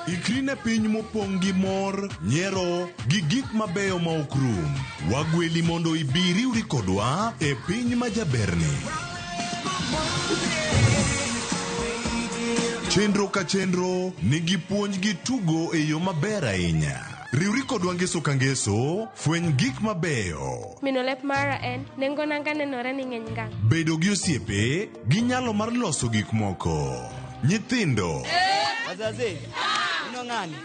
Ikrine piny mopong' gi mor, nyiero gi gik mabeyo ma ok rum. Wagweli mondo ibi riwri kodwa e piny ma jaberni. Chenro ka chenro nigi puonj gi tugo e yo maber ahinya. Riwri kodwa ngeso ka ngeso, fweny gik mabeyo. Mino lep mara en, nengo nanga nenore ni ng'eny ngang'. Bedo gi osiepe gi nyalo mar loso gik moko. Nyithindo. Wazazi. Ng'ani.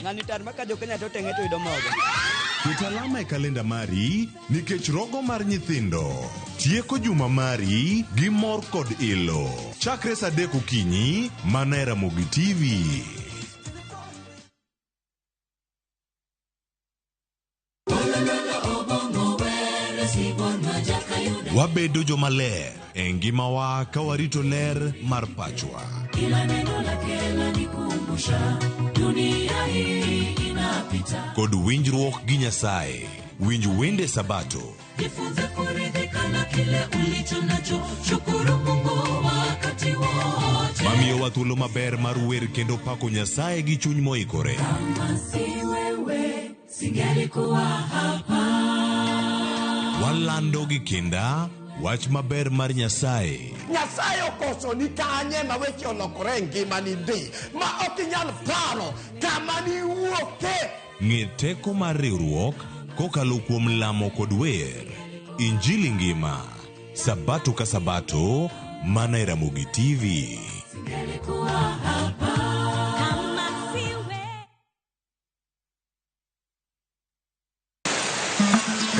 Ng'ani tar maka jo Kenya to tenge to yudo mogo. Ket alama e kalenda mari nikech rogo mar nyithindo. Tieko juma mari gi mor kod ilo. Chakre saa 3 okinyi mana e Ramogi TV. Wabedo jomaler e ngimawa ka warito ler mar pachwa. Kila neno lake lanikumbusha dunia hii inapita. Kod winjruok gi Nyasaye. Winj wende Sabato. Jifunze kuridhika na kile ulicho nacho, shukuru Mungu wakati wote. Mamiyowa thuolo maber mar wer kendo pako Nyasaye gi chuny moikore. Kama si wewe, singelikuwa hapa. Walando gi kinda Wach maber mar Nyasaye. Nyasaye okoso ni kanye ma weche olokore e ngimani ndi ma ok inyal paro kama niwuoke. Ng'e teko mar riwruok kokalo kuom lamo kod wer. Injili ngima. Sabato ka sabato, mana e Ramogi TV. Singelikuwa hapa kama siwe.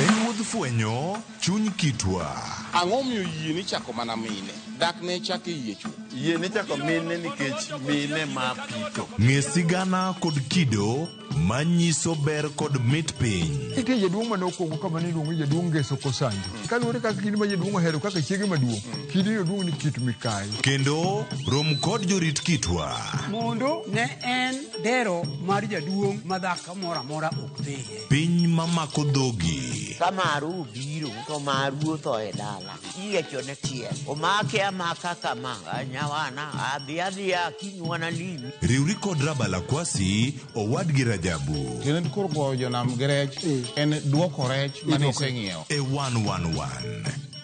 En wuodh fwenyo chuny kitwa. Ang'o miyo yie ni chako mana mine? Dak ne chako e yie chuth. Yie ni chako mine nikech mine ma pitho. Ng'e sigana kod kido manyiso ber kod mit piny. Nitie jaduong' mane okwongo kama ne iluongo ni jaduong' Ngeso Kosanjo. Kaluwore kaka kidi ma jaduong' ohero kaka chiege maduong', kidino duong' ni kit mikayi. Kendo rom kod jorit kitwa. Mondo ne en dero mar jaduong' ma dhako moro amora ok dhiye. Piny mamako dhogi. Ka maru obiro to maru otho e dala. Iyiecho ne tiel. Omake amaka kama. Nyawana adhi adhiya kinywana limi. Riwri kod Rabala Kwasi, owadgi Rajabu. Kendo koro goyo jonam gi rech en duoko rech mane iseng'iewo. E 111.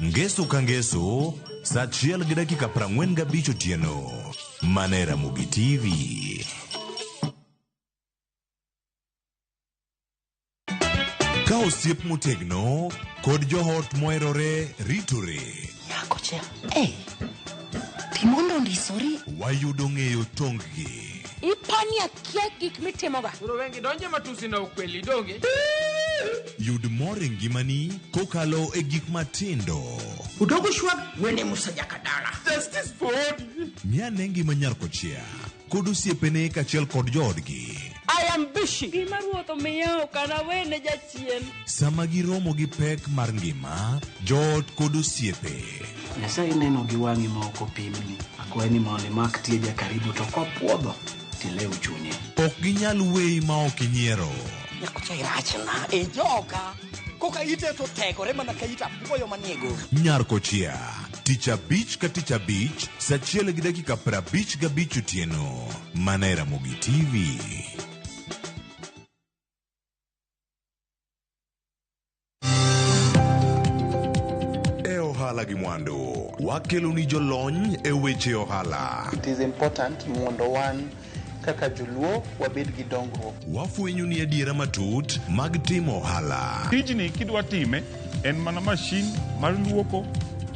Ngeso ka ngeso, saa 1:45 otieno. Mana e Ramogi TV. Ka osiep motegno kod joot moherore ritore. Nyakocha, eh, timondo ondisori. Wayudo ng'eyo tong-gi. Ipani akia gik mitimoga. Koro wengi donje matusi na ukweli donge. Yud mor e ngimani kokalo e gik matindo. Udogo shwag wene Musa Jakadala. Justice for Ng'i ane ngima nyar kochia kod osiepene kaachiel kod joodgi. I am busy. Gima ruoth omiya ok anawene jachien. Sama giromo gi pek mar ngima, joot kod osiepe. Nyasaye neno gi wang'i ma ok opimni. Akwayi ni mondo imak tieja karibu to kopuodho tilew chunye. Ok ginyal weyi ma ok inyiero. Nyakocha irachna e joka. Koka ite to tegore mana ka it apuoyo manie goro. Nyar kochia, tich abich ka tich abich, saa 1:55 otieno. Mana e Ramogi TV. E ohala gi mwandu, wakeloni jolony e weche ohala. It is important mondo wan kaka joluo wabed gi dongruok. Wafwenyo ni adiera matut mag timo ohala. Tijni kidwa time en mana mashin mar luoko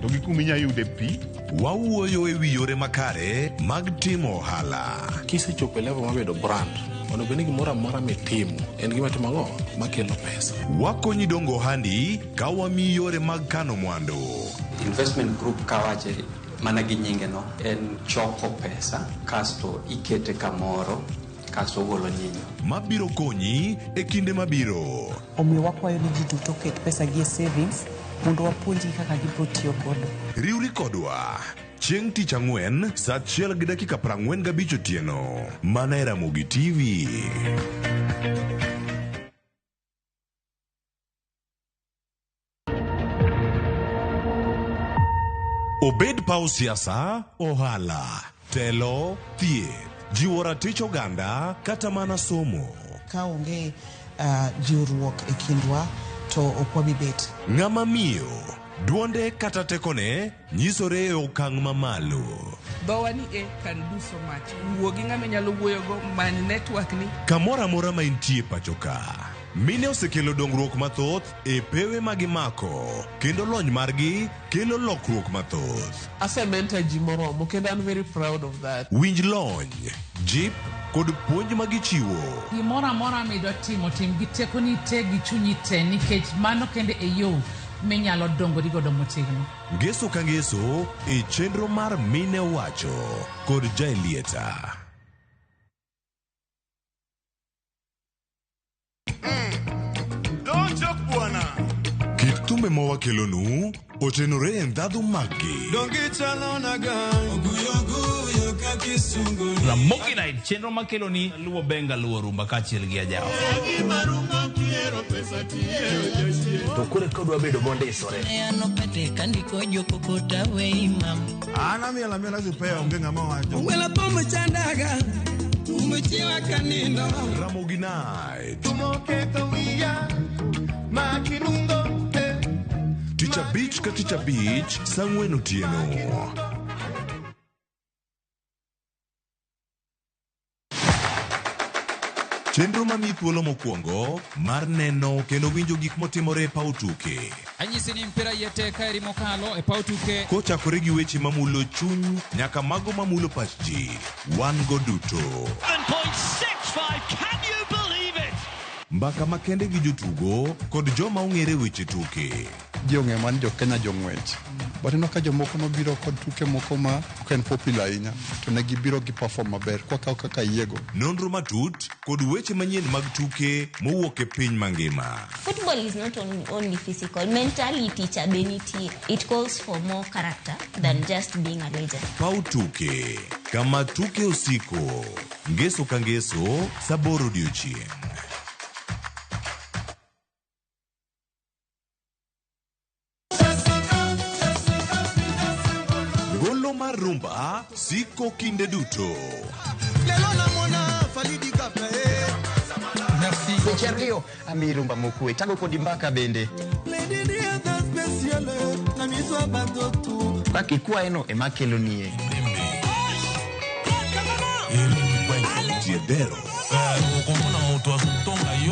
to gi kuma inya yude pi. Wawuoyo e wi yore makare mag timo ohala. Kisechopo e level mar bedo brand, onego bed ni gimoro amora mitimo en gima timo ang'o makelo pesa. Wakonyi dongo ohandi ka wamiyi yore mag kano mwandu. Investment group kawache mana gi nyinge no en choko pesa kasto ikete kamoro kasto ogolo nyinyo. Mabiro konyi e kinde mabiro. Omiyo wakwayo ni ji duto oket pesa gi e savings mondo wapuonjgi kaka gibiro tiyo godo. Riwri kodwa chieng' tich ang'wen saa 1:45 otieno mana e Ramogi TV. Obed paw siasa, ohala, telo, thieth, jiwo ratich oganda kata mana somo. Ka onge jiwruok e kindwa to ok wabi bet. Ng'ama miyo, duonde kata tekone nyisore e okang' mamalo. Dhowa ni e can do so much. Wuo gi ng'ama inyalo wuoyogo, many network ni. Kamoro amora ma intie pacho ka, mine osekelo dongruok mathoth e pewe ma gimako kendo lony margi kelo lokruok mathoth. Asementa ji moromo kendo an very proud of that. Winj lony, jip kod puonj ma gichiwo. Gimoro amora midwa timo, tim gi tekoni te gi chunyi te nikech mano kende e yo minyalo dongori godo motegno. Ngeso ka ngeso e chenro mar Mine Owacho kod Jaelieta. Kit thumbe ma wakelonu otenore e ndhadhu maggi. Ramogi Night, chenro makelo ni luwo benga luwo rumba kaachiel gi ajawa. To koro ka odwa bedo mondisore. An amiel amiela sipea onge ng'ama wacho. Ung'wela thum chandaga, umechiwa kanindo. Ramogi Night. Tumoketho wiya, makinungo. Tich Tich abich ka tich abich saa ang'wen otieno. Chenro mamiyi thuolo mokwongo mar neno kendo winjo gik motimore e paw tuke. Anyisi ni mpira iye tek kaeri mokalo e paw tuke. Kochakore gi weche mamulo chuny nyaka mago mamulo pach ji, wan go duto. 7.65, can you believe it? Mbaka makende gi jotugo kod joma ong'ere weche tuke. Ji ong'eyo mana ni jo Kenya jong'wech. But ineno ka jomoko nobiro kod tuke moko ma ok en popular ahinya to ne gibiro gi perform maber kwakawo kaka yiego. Nonro matut kod weche manyien mag tuke mowuok e piny mangima. Football is not only physical, mentality cha be nitie. It calls for more character than just being a legend. Paw tuke, kama tuke osiko. Ngeso ka ngeso, saa aboro odiochieng'. Golo mar rumba siko kinde duto. Seche ariyo ami rumba mokwe tago kodi mbaka bende. Kaka ikwayeno ema kelonie. Jiedero.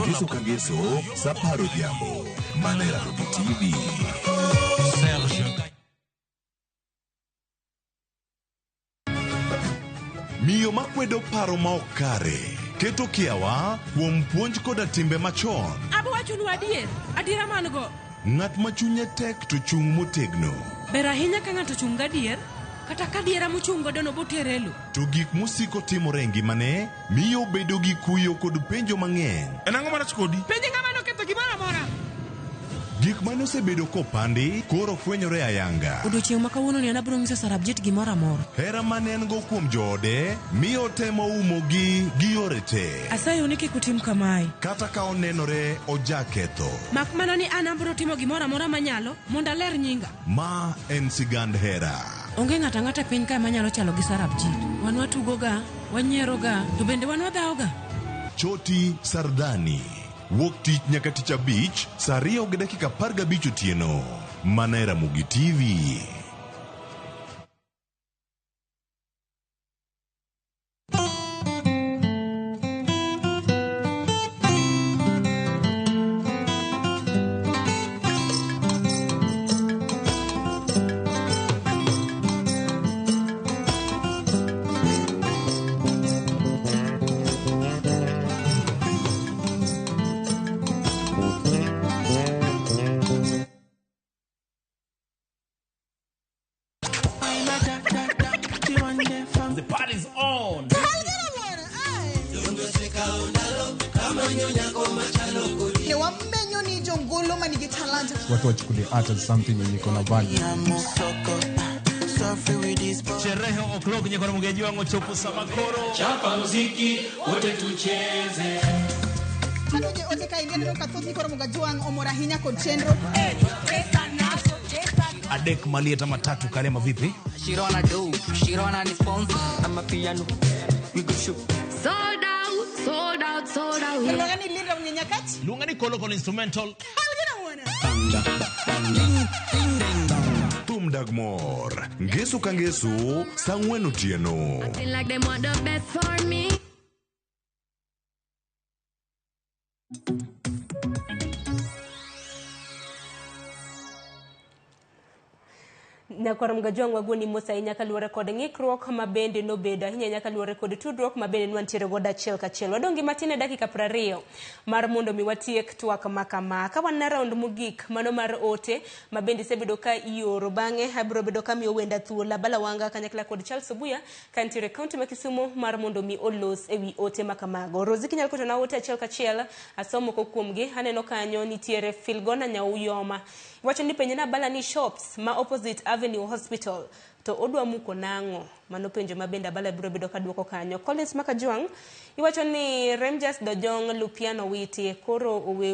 Ngeso ka ngeso saa apar odhiambo. Mana e Ramogi TV. Miyo makwedo paro ma ok kare keto kiawa kuom puonj koda timbe machon. Abo wachonu adier, adiera man go. Ng'at ma chunye tek to chung' motegno. Ber ahinya ka ng'ato ochung' gadier, kata ka adiera mochung' godo no botere e lo. To gik mosiko timore e ngimane miyo obedo gi kuyo kod penjo mang'eny. En ang'o marach kodi? Penj ng'ama noketho gimoro amora. Gik mane osebedo kopandi koro fwenyore ayanga. Odiochieng' ma kawuono ni an abiro nyiso Sarabjit gimoro amora. Hera mane en go kuom joode miyo otemo umogi gi yore te. Asayou ni kik utim kamae. Kata ka onenore ojaketho. Mak mana ni an abiro timo gimoro amora manyalo mondo aler nyinga. Ma en sigand hera. Onge ng'ato ang'ata e piny kae manyalo chalo gi Sarabjit. Wan watugoga, wanyieroga, to bende wan wadhawoga. Choti Sardani. Wuok tich nyaka tich abich saa ariyo gi dakika apar gabich otieno. Mana e Ramogi TV. The party's on. Ne wamenyo ni jongolo manigi talanta. Watu wachukulie art as something yenye iko na value. Sherehe o'clock nyekora mugeji wangu chopo samakoro. Chapa muziki wote tucheze. Kanoje ote ka ineno ka thoth ni koro Mugajwang' omor ahinya kod chenro. Adek malieta matatu kalema vipi? Shirona do, Shirona ni sponsor. I'm a piano. We go shoot. Sold out, sold out, sold out. Luonga ni Linda Mnyenyakach. Luonga ni Kolo Kolo instrumental. Thum dag mor. Ngeso ka ngeso saa ang'wen otieno. Acting like they want the best for me. Nyakwar Mugajwang' wagoni mos ahinya kaluwore kod ng'ikruok ma bende nobedo ahinya ahinya kaluwore kod tudruok ma bende nwantiere godo achiel kachiel. Wadong' gi matin e dakika 20 mar mondo mi watiek twak ma kama. Ka wan na round mogik mano mar ote ma bende isebedo ka ioro bang'e abiro bedo ka miyo wenda thuolo Abala Wanga kanyakla kod Charles Obuya kantiere e kaunti ma Kisumu mar mondo mi olos ewi ote ma kamago. Rosi kinyalo ketona ote achiel kachiel asom moko kuomgi. Aneno kanyo nitiere Filgona Nyauyoma. Iwacho ni penje na Abala ni shops ma opposite Avenue Hospital to odwa muko nang'o? Mano penjo ma bende Abala biro bedo kaduoko kanyo. Collins Makajwang' iwacho ni Remjas Dojong Lupiano Witi koro owe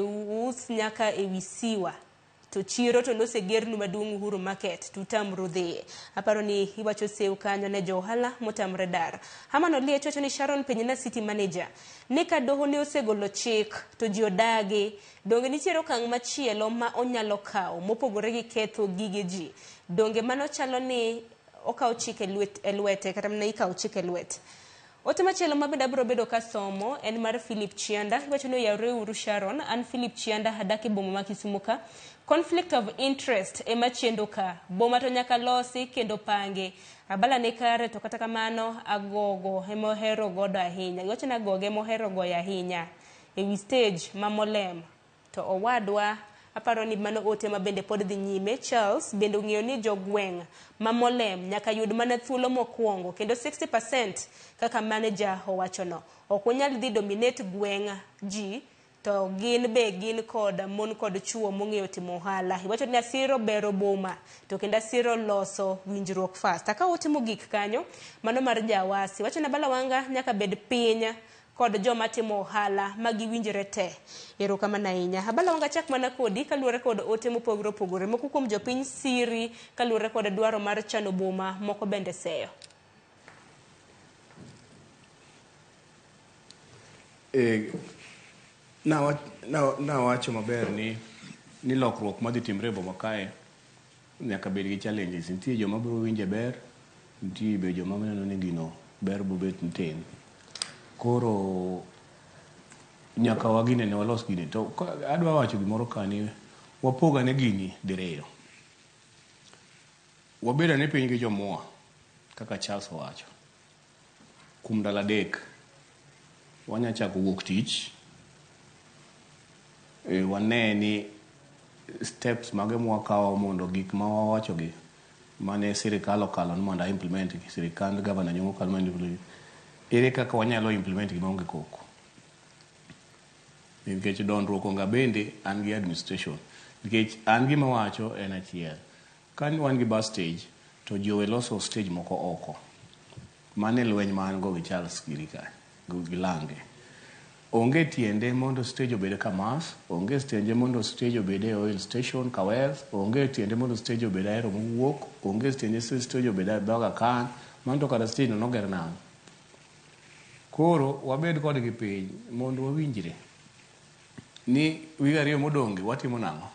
us nyaka ewi siwa. To chiro to nosegernu maduong' Uhuru Market to utamru dhiye. Aparo ni iwacho sew kanyo ne jo ohala motamre dar. Haman Oliech wacho ni Sharon penjna city manager ni ka doho ne osegolo chik to ji odagi, donge nitiere okang' machielo ma onyalo kawo mopogore gi ketho gige ji? Donge mano chalo ni okawo chik e lwete kata mana ikawo chik e lwet? Ote machielo ma bende abiro bedo kasomo en mar Philip Chianda. Iwacho ni oyawre uru Sharon. An Philip Chianda adak e boma ma Kisumu ka. Conflict of interest ema chendo ka. Boma to nyaka losi kendo pange. Abala ni kare to kata kamano agogo ema ohero godo ahinya. Iwacho ni agogo ema ohero goyo ahinya ewi stage ma Molem. To owadwa aparo ni mano ote ma bende pod dhi nyime. Charles bende ong'eyo ni jogweng' ma Molem nyaka yud mana thuolo mokwongo kendo 60% kaka manager owachono. Ok wanyal dhi dominate gweng' ji to gin be gin kod mon kod chuo mong'eyo timo ohala. Iwacho ni asiro bero boma to kendo asiro loso winjruok fast. Akawo ote mogik kanyo mano mar Jawasi. Iwacho ni Abala Wanga nyaka bed piny kod joma timo ohala ma giwinjre te. Erokamano ahinya. Abala Wanga chak mana kodi kaluwore kod ote mopogore opogore. Moko kuom jopiny siri kaluwore kod dwaro mar chano boma, moko bende seyo. Nawacho maber ni lokruok madhi timre e boma kae nyaka bed gi challenges. Nitie joma biro winje ber, nitie be joma neno ni gino ber bobet tin. Koro nyaka wagine ne walos gini. To adwa wacho gimoro ka ni wapog ane gini diriyo. Wabed ane piny gi jomoa kaka Charles owacho. Kuom ndalo 3 wanya chako wuok tich. Wane ni steps mage mwakawo mondo gik ma wawachogi mane sirikal okalo ni mondo implement gi, sirikand gavana Nyong'o okalo mondo implement. Ere kaka wanyalo implement gi maonge koko? Nikech dondruok onge bende an gi administration. Nikech an gima wacho en achiel. Ka wan gi bus stage to ji owe loso stage moko oko. Mano e lweny ma an go gi Charles Girika gi Lange. Onge tiende mondo stage obed Kamas, onge tiende mondo stage obed e oil station Kawes, onge tiende mondo stage obed Ahero mowuok, onge tiende stage obed e Aga Khan, mano to kata stage no noger nang'o. Koro wabed kodgi piny mondo wawinjre ni wige 2 modong' gi watimo nang'o?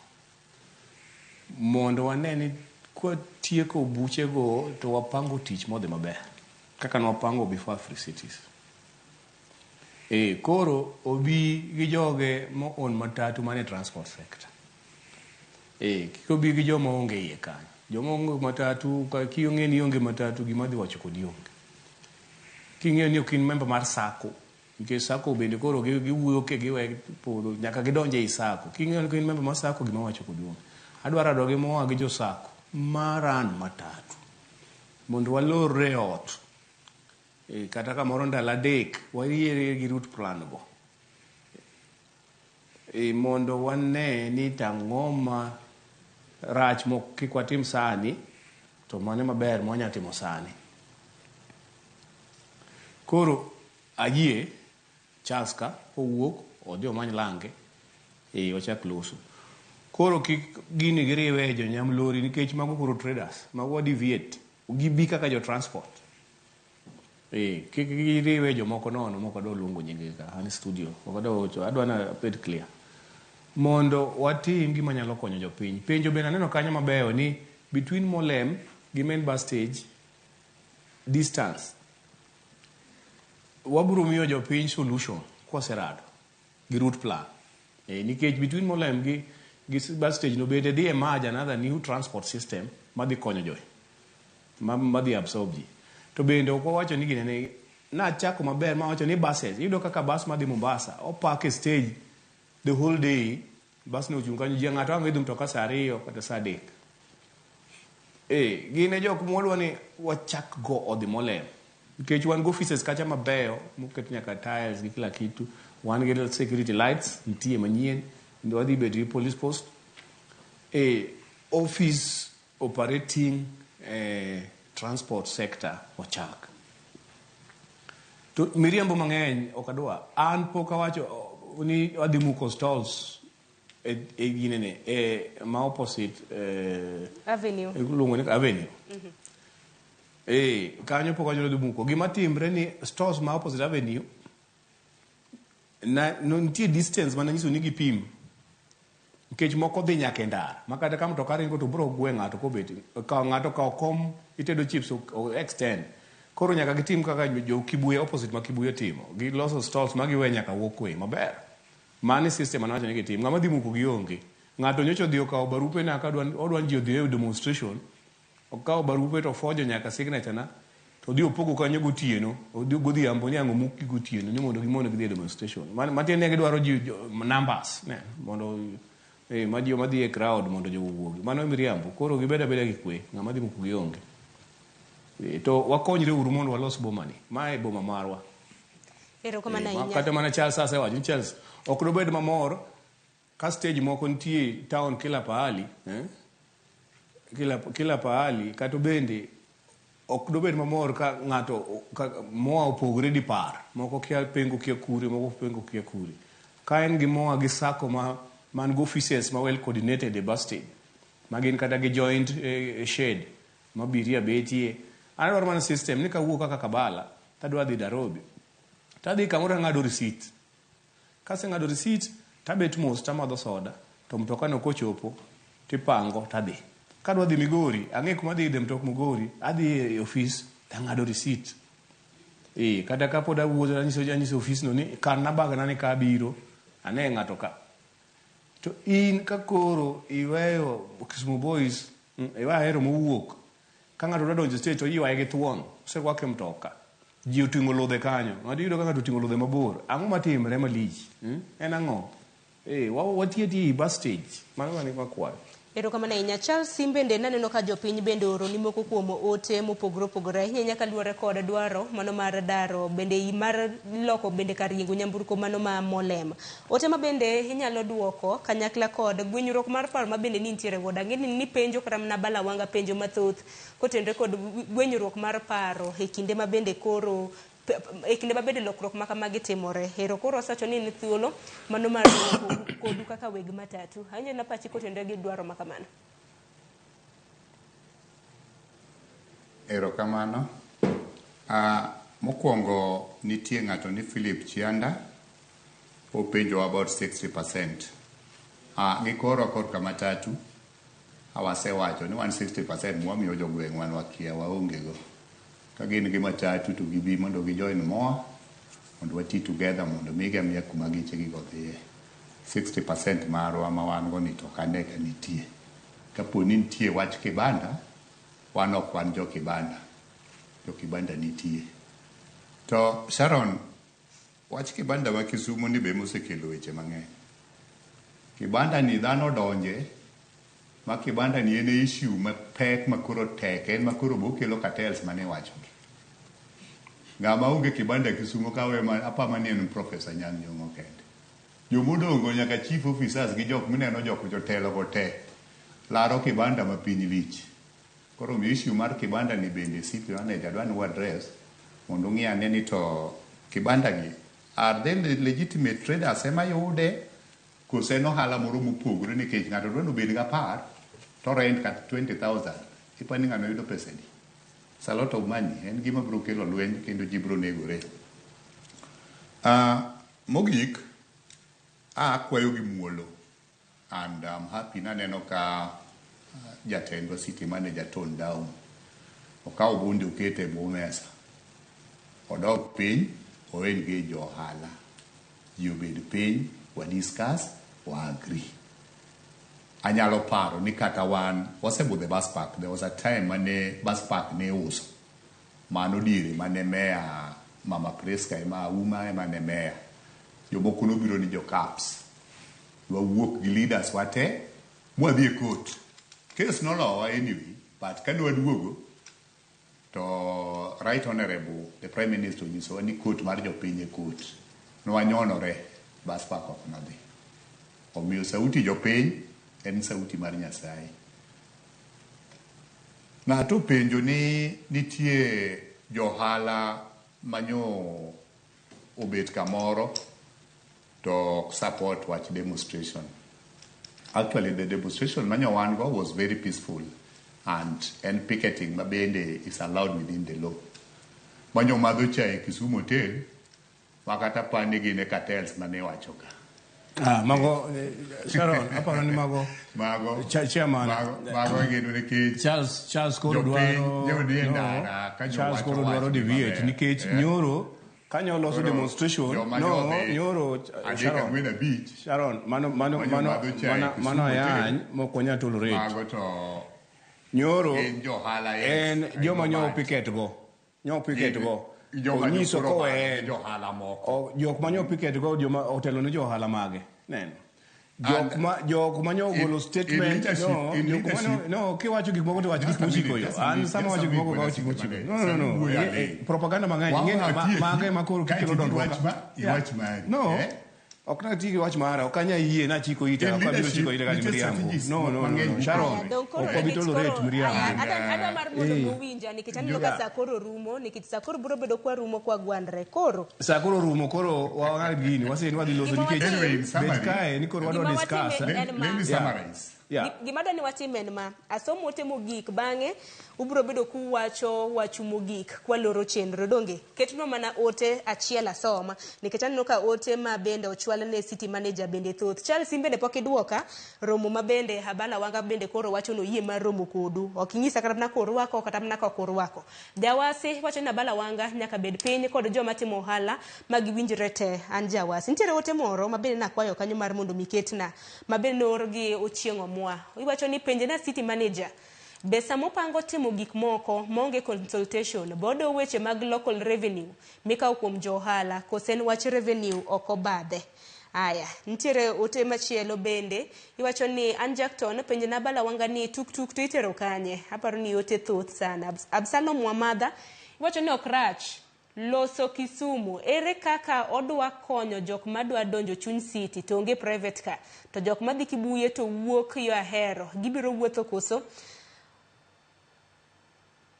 Mondo wane ni kwatieko buchego to wapango tich modhi maber kaka nwapango before Free Cities. Koro obi gi joge mo own matatu mane transport sector. Kik obi gi joma onge iye kanyo. Joma onge matatu, ka king'e ni onge matatu, gima dhi wacho kodi onge. King'eyo ni ok in member mar SACCO, nikech SACCO bende koro giwuoyo ke giwe podho, nyaka gidonj ei SACCO. King'eyo ni ok in member mar SACCO, gima wacho kodi onge. Adwaro rado gi moa gi jo SACCO maran matatu mondo walorre e ot. Kata kamoro ndalo 3 wayiere gi route plan go. Mondo wane ni tang'o ma rach mok kik watim sani to mane maber mwanya timo sani. Koro ayie Charles ka owuok odhi omany Lange wachak loso. Koro kik gini giriwe jo nyamlori nikech mago koro traders, mago deviate, gibi kaka jo transport. Kik giriwe jomoko nono mok adwa luongo nying ka, an studio, ok adwa wacho, adwa na bed clear. Mondo watim gima nyalo konyo jopiny. Penjo bende aneno kanyo mabeyo ni between Molem gi main bus stage distance wabiro miyo jopiny solution kwaserado gi route plan. Nikech between Molem gi bus stage no bende dhi emerge another new transport system madhi konyo jogi, madhi absorb ji. To bende ok wawacho ni ginene, nachako maber mawacho ni buses, iyudo kaka bus madhi Mombasa, opark e stage the whole day, bus no ochung' kanyo, ji ng'ato ang' idho mtoka saa 2 kata saa 3. Gin e jok mwadwa ni wachak go odhi Molem. Nikech wan gi offices kacha mabeyo, moket nyaka tiles gi kila kitu, wan gi security lights, nitie manyien, kendo wadhi bet gi police post. Office operating transport sector ochak. To miriambo mang'eny ok adwa. An pok awacho ni adhi muko stalls e, e ginene e ma opposite eh, Avenue. iluongo ni Avenue. Eh, kanyo pok anyalo dhi muko. Gima timre ni stores ma opposite Avenue na no, nitie distance mana nyiso ni gipim. Nikech moko dhi nyaka e ndara. Ma kata ka mtoka ringo to bro gwe ng'ato kobet. Ka ng'ato kawo kom itedo chips o, o extend. Koro nyaka gitim kaka jo Kibuye opposite ma Kibuye timo. Giloso stalls ma giwe nyaka walkway maber. Mano e system mane ni gitim. Ng'ama dhi muko gionge. Ng'ato nyocha odhi okawo barupe na ka odwa ni ji odhi e demonstration. Okawo barupe to ofojo nyaka signature na. To odhi opogo kanyo gotieno. Odhi godhiambo ni ang' omukgi gotieno ni mondo gimon gidhi e demonstration. Matiende ni gidwaro ji numbers ne mondo eh, ma ji madhi e crowd mondo jogo owuogi. Mano e miriambo. Koro gibed abeda gi kwe. Ng'ama dhi muko gionge. Eh, to wakonyre uru mondo walos boma ni. Mae boma marwa. Erokamano Eh, ahinya. kata mana Charles asewacho ni Charles ok dobed mamor ka stage moko nitie town kila pahali eh? kila pahali kata bende ok dobed mamor ka ng'ato ka, moa opogore dipar moko kia pengo kia kure moko pengo kia kure ka en gi moa gi sacco ma man gi offices ma well coordinated e bus stage ma gin kata gi joint eh, shed ma abiria betie an adwaro mana system ni kawuok kaka Kabala tadwa dhi Nairobi tadhi kamoro ang'ado receipt kaseng'ado receipt tabet mos tamadho soda to mtoka no kochopo tipango tadhi kadwa dhi Migori ang'e kuma adhi idhe mtok Migori adhi e ofis tang'ado receipt eh kata kapod awuotho anyiso ofis no ni kan na bagna ni ka abiro ane ng'ato ka to in ka koro iweyo Kisumu Boys iweyo Ahero mowuok ka ng'ato dwa donjo stage to iywaye gi thuon oserwake mtoka ji oting'o ludhe kanyo ng'ato iyudo ka ng'ato oting'o ludhe mabor ang'o matimre malich En ang'o eh watie tie bus stage mano mane makwayo. Erokamano ahinya. Charles Sim bende naneno ka jopiny bende oroni moko kuom ote mopogore opogore ahinya ahinya kaluwore kod dwaro mano mar daro bende mar loko bende kar yiengo nyamburko mano ma Molem. Ote ma bende inyalo duoko kanyakla kod gwenyruok mar paro ma bende nintiere godo. Ang'e ni nipenjo kata mana Balawanga penjo mathoth kotenore kod gwenyruok mar paro e kinde ma bende koro e kinde ma bende lokruok ma kamagi timore. Ero koro osewacho ni en thuolo mano mar kodu kaka weg matatu. Awinjo na pachi kotenore gi dwaro ma kamano. Erokamano. Mokwongo nitie ng'ato ni Philip Chianda openjo about 60%. Gi korwa korka matatu awasewacho ni wan 60% mwamiyo jogweng' wan wakia waonge go. Ka gin gi matatu to gibi mondo gi join moa mondo wati together mondo migi amiya kuma geche gigo dhiye. 60% marwa ma wan go ni to ok ane ka nitie. Kapo ni nitie wach kibanda, wan ok wan jo kibanda. Jo kibanda nitie. To Sharon, wach kibanda ma Kisumo ni be mosekelo weche mang'eny. Kibanda ni dhano donje ma kibanda ni en e issue mapek ma koro tek en ma koro bokelo cartels mane iwacho gi. Ng'ama onge kibanda Kisumo ka we ma apama ni en Professor Anyang' Nyong'o kende. Jomodongo nyaka chief officers gi jok mineno jok jotelo go te laro kibanda ma piny lich. Koro omiyo issue mar kibanda ni bende city manager dwa ni address mondo ung'i ane ni to kibanda gi are they legitimate traders ema yude kose en ohala moro mopogore nikech ng'ato dwa ni obed gi 10 to rent kata 20,000 ipani ng'ano yudo pesa adi? It's a lot of money. En gima biro kelo lweny kendo ji biro negore. Mogik, akwayo gi muolo and I'm happy naneno ka jatendwa city manager tone down. Okawo bunde okete e bwo mesa. Odok piny, o engage jo ohala. Ji obed piny, wa discuss, wa agree. Anyalo paro ni kata wan wasebudho e bus park. There was a time mane bus park ne iuso. Mano diere mane meya Mama Priska ema Auma ema ne meya. Jomoko nobiro ni jo CAPS. Wawuok gi leaders wate mwadhi e court. Case nolowa anyway, but kane waduogo to right honorable the prime minister onyisowa ni court mar jopiny e court. Nwanyonore bus park ok nodhi. Omiyo sauti jopiny en sauti mar Nyasaye. Ng'ato openjo ni nitie johala manyo obet kamoro to ok support wach demonstration. Actually, the demonstration manyo wan go was very peaceful and en picketing ma bende is allowed within the law. Manyo madho chae Kisumu Hotel, makata pani gin e cartels mane wacho ka. Ah, mago Sharon, aparo ni mago mago chairman mago gin nikech Charles koro Jopiny dwaro jodhi e no, ndara ka Charles jowacho koro dwaro wach deviate maber. nikech Eh. nyoro kanyo loso Koro demonstration joma no nodhi nyoro adek Sharon ang'wen abich Sharon mano mano Manyo mano madho chae mano Kisumu mano Hotel. ayany mok wanyal tolerate. Mago to Nyoro gin johala yes, en I joma know nyo that. picket go nyo picket Gin- go joma onyiso nyokoro kowe gi johala moko. jok ma nyo picket go joma otelo ne johala mage neno jok And ma jok ma nyo ogolo in statement leadership- no, in jok ma nyo- leadership- no kiwacho gik moko to wach gik Just a mochiko minute, yo just a an minute, sama just wacho a gik moko minute, ka wacho gik mochiko Bwana no no no Wuoyo Eh, aleng. propaganda mang'eny Wa- ing'e wa- mage ma koro Kae kikelo to dondruok iwach ma- iwach mari, no eh? ok nati gi wach mara ok anya yie nachiko ita In ok abiro leadership, chiko ita kati nitie miriambo strategies no no no, no mang'eny. Sharon Aya, dong koro ok wabi nikech tolerate koro- miriambo aya, adwa mar mondo Eh. uwinja nikech aneno ka Yeah. sa koro rumo nikech sa koro biro bedo kwa rumo kwa gwandre koro sa koro rumo koro wang'ad gini wasen wadhi loso Gima nikech watim- Anyway, in summary- bet kae ni koro wadwa Gima discuss watim eh? en ma- Let me summarize. Yeah. Gima adwa ni watim en ma asom ote mogik bang'e ubiro bedo kuwacho wachu mogik kwaloro chenro donge ketnwa mana ote achiel asoma nikech aneno ka ote ma bende ochwal ne city manager bende thoth Charles in bende pok iduoka romo ma bende Habana Wanga bende koro wacho ni oyie mar romo kodu ok inyisa kata mana korwako kata mana ka ok orwako jawasi wacho ni Abala Wanga nyaka bed piny kod joma timo ohala ma giwinjre te an jawasi nitiere ote moro ma bende nakwayo kanyo mar mondo mi ketna ma bende noor gi Ochieng' Omwa iwacho ni penje na city manager be sama opango timo gik moko maonge consultation bodo weche mag local revenue mikawo kuom jo ohala kose en wach revenue ok obadhe aya nitiere ote machielo bende iwacho ni an Jackton penje na Abala Wanga ni tuktuk to itero kanye aparo ni ote thoth sana Absalom Wamadha iwacho ni ok rach loso Kisumu ere kaka odwa konyo jok madwa donjo chuny city to onge private car to jok madhi Kibuye to wuok yo Ahero gibiro wuotho koso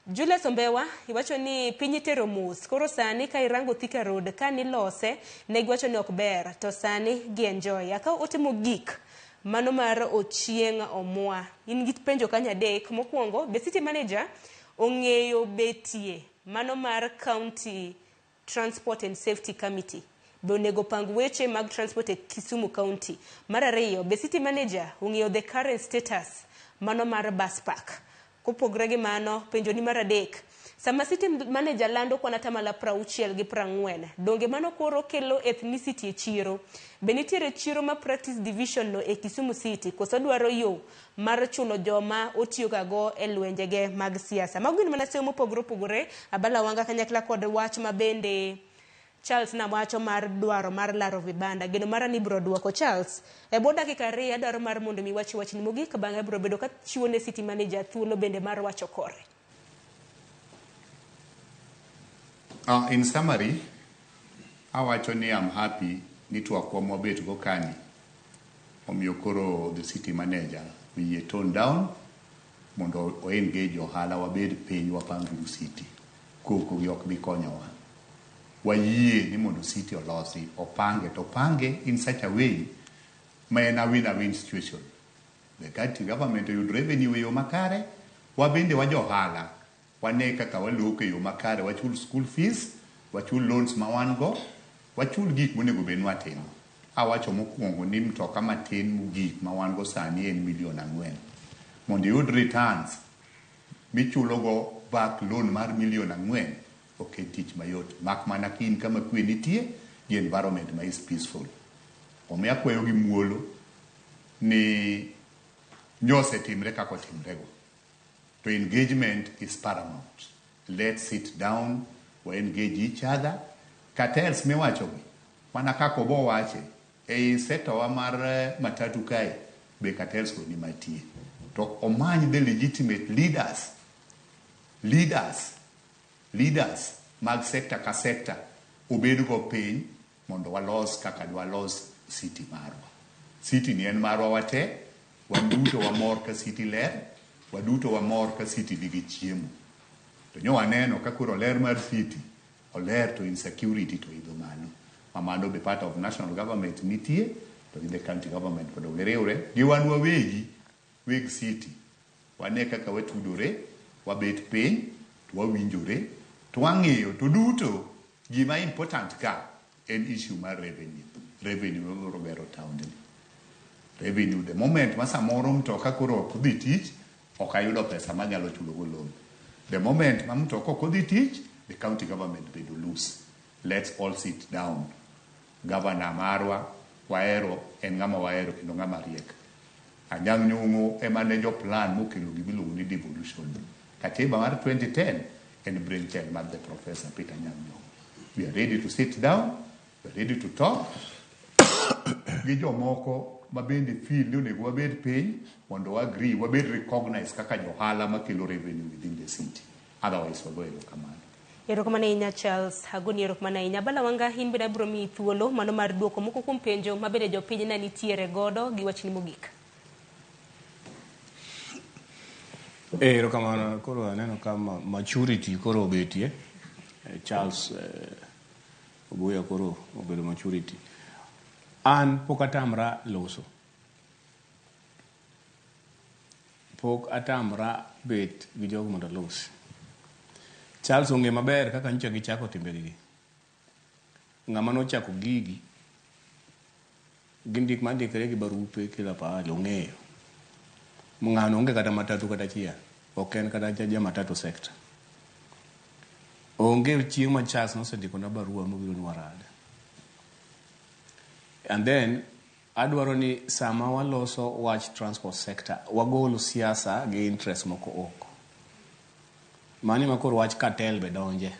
Julius Ombewa iwacho ni piny itero mos koro sani ka irango Thika Road ka nilose ne giwacho ni ok ber to sani gi enjoy akaw ote mogik mano mar Ochieng' Omwa in gi penjo kanyo adek mokwongo be city manager ong'eyo betie mano mar county transport and safety committee be onego pang weche mag transport e Kisumu County mar ariyo be city manager ong'eyo the current status mano mar bus park kopogre gi mano penjo ni mar adek sama city manager lando kwan atamalo 60 gi 40 donge mano koro kelo ethnicity e chiro be nitiere chiro ma practice division no e Kisumu City koso dwaro yo mar chulo joma otiyogago e lwenjege mag siasa mago gin mana seyo mopogore opogore Abala Wanga kanyakla kod wach ma bende Charles nawacho mar dwaro mar laro vibanda geno mara ni ibiro duoko Charles e bwo dakika 2 adwaro mar mondo mi wach wachni mogik bang'e abiro bedo ka chiwo ne city manager thuolo bende mar wacho kore In summary, awacho ni I'm happy ni twakwa mwabet go kani omiyo koro the city manager oyie tone down mondo o engage ohala wabed piny wapang uru city koko gi ok bi konyowa wayie ni mondo city olosi opange to opange in such a way ma en a win-a-win situation the county government oyud revenue e yo makare wabende wa johala wane kaka waloko e yo makare wachul school fees wachul loans ma wan go wachul gik monego bed ni watimo awacho mokwongo ni mtoka matin mogik ma wan go sani en milion 4 mondo iyud returns michulogo back loan mar milion 4 ok en tich mayot mak mana ka in kama kwe nitie gi environment ma is peaceful omiyo akwayo gi muolo ni nyosetimre kaka otimrego to engagement is paramount let's sit down we engage each other cartels miwachogi mana kaka obo wache ei sector wa mar matatu kae be cartels go ni matie to omany the legitimate leaders mag sector ka sector obed go piny mondo walos kaka dwalos city marwa city ni en marwa wate wan duto wamor ka city ler waduto wamor ka city nigi chiemo to nyo waneno ka koro ler mar city oler to insecurity to idho malo ma mano be part of national government nitie to gi the county government mondo giriwre gi wan wawegi weg city wane kaka watudore wabet piny to wawinjore to wang'iyo to duto gima important ka en issue mar revenue. Revenue mabiro gero town ni. Revenue the moment ma samoro mtoka koro ok odhi tich ok ayudo pesa manyalo chulo go loan. The moment ma mtoka ok odhi tich the county government bedo loose. Let's all sit down. Governor marwa wahero en ng'ama wahero kendo ng'ama riek. Anyang' Nyong'o ema ne jo plan mokelo gimiluongo ni devolution. Katiba mar 2010 en brainchild mar the Professor Peter Anyang' Nyong'o. We are ready to sit down, we are ready to talk gi jomoko ma bende feel ni onego wabed piny mondo wa agree, wabed recognized kaka johala makelo revenue within the city. Otherwise wago erokamano. Erokamano ahinya Charles Agoni, erokamano ahinya. Bala Wanga, in bende abiro miyi thuolo mano mar duoko moko kuom penjo ma bende jopiny ne nitiere godo gi wachni mogik. Erokamano, koro aneno ka maturity koro obetie. Charles Obuya koro obedo maturity. An pok atamra loso. Pok atamra bet gi jogo mondo alos. Charles ong'e maber kaka nyocha gichako timbegi. Ng'ama nochako gigi gindik mandikre gi barupe kila pahali ong'eyo. Ng'ano onge kata matatu kata achiel. Ok en kata ja matatu sector. Onge chieng' ma Charles nosendikona barua mobiro ni warad. And then adwaro ni sama waloso wach transport sector wagol siasa gi interest moko oko. Mani ma koro wach cartel be donje.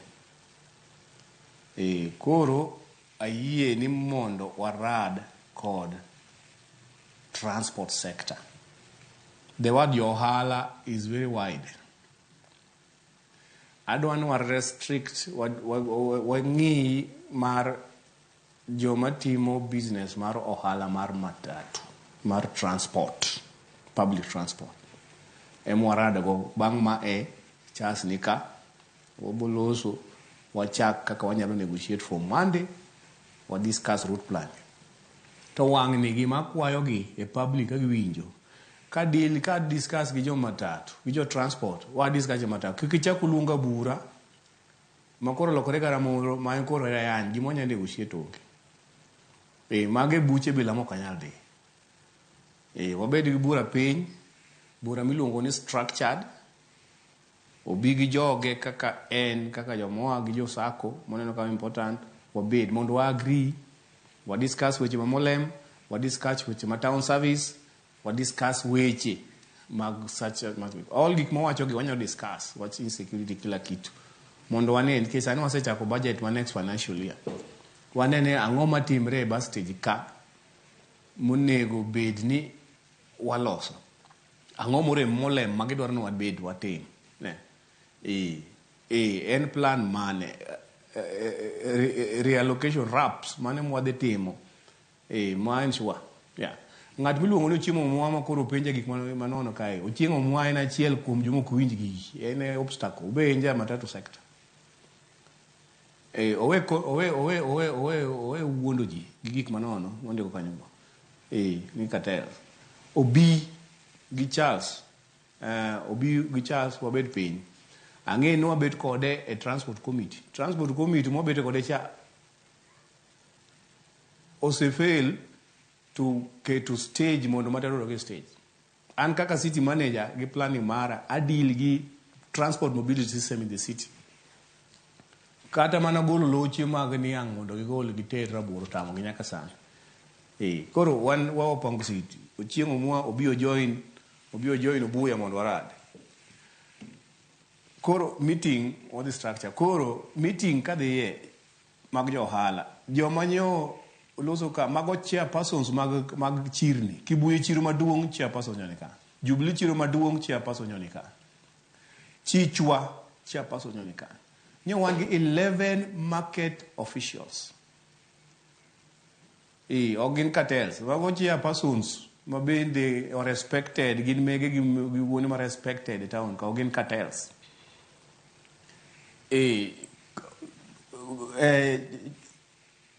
Koro ayie ni mondo warad kod transport sector. The word johala is very wide. Adwa ni wa restrict wang'i mar joma timo business mar ohala mar matatu, mar transport, public transport. Ema warad go bang' ma e Charles ni ka waboloso wachak kaka wanyalo negotiate from Monday wa discuss route plan. To wang' ni gima akwayogi e public ka giwinjo ka deal ka discuss gi jo matatu gi jo transport wa discuss jo matatu kik ichak uluonga bura ma koro lokore garamoro ma en koro yany gima wanyalo negotiate onge. Mago e buche bila mok anyal dhi. Wabed gi bura piny, bura miluongo ni structured, obi gi joge kaka en, kaka jomoa gi jo SACCO moneno ka important, wabed mondo wa agree, wa discuss weche ma Molem, wa discuss weche ma town service, wa discuss weche mag such mag, all gik mawacho gi wanyalo discuss, wach insecurity kila kitu. Mondo wane nikech sani wasechako budget ma next financial year. Wanene ang'o matimre e bus stage ka monego bed ni waloso. Ang'o morem Molem ma gidwaro ni wabed watim. Ne. En plan mane? Reallocation RAPs mane mwadhi timo. Ma en sure. Yeah. Ng'at miluongo ni Ochieng' Omwa ma koro penja gik manono kae. Ochieng' Omwa en achiel kuom joma ok winj gigi. En e obstacle. Obe en ja matatu sector. Owe wuondo ji gi gik manono mondiko kanyo go. Ni cartel. Obi gi Charles. Obi gi Charles wabed piny. Ang'e ni wabet kode e transport committee. Transport committee mwabet kode cha osefail to keto stage mondo matatu odok e stage. An kaka city manager gi planning mara adeal gi transport mobility system in the city. Kata mana golo loche mag niang' mondo gigol giter rabuor otamogi nyaka sani. Koro wan wapango city. Ochieng' Omwa obi ojoin, obi ojoin Obuya mondo warad. Koro meeting wadhi structure. Koro meeting kadhiye mag jo ohala. Joma nyo loso ka mago chairpersons mag chirni. Kibuye chiro maduong' chairperson nyoni ka. Jubilee chiro maduong' chairperson nyoni ka. Chichwa chairperson nyoni ka. Nyo wan gi 11 market officials. Ok gin cartels. Mago chairpersons ma bende o respected, gin mege gi wuone ma respected e town ka, ok gin cartels.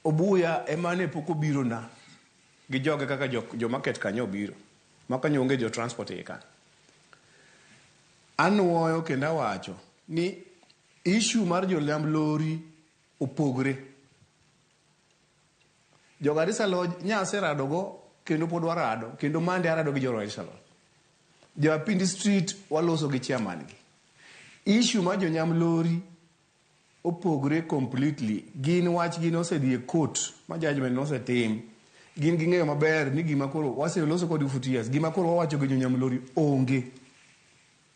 Obuya ema ne pok obiro na. gi joge kaka jo market kanyo obiro. Ma kanyo onge jo transport e ka. Anuoyo kendo awacho ni issue mar joliamb lori opogre. Jo Garissa Lodge nyaserado go kendo pod warado kendo mande arado gi jo Garissa Lodge. Jo Apindi Street waloso gi chairman gi. Issue mar jonyam lori opogre completely. Gin wach gi nosedhi e court ma judgment nosetim. Gin ging'eyo maber ni gima koro waseloso kodgi for 2 years. Gima koro wawacho gi jonyam lori onge.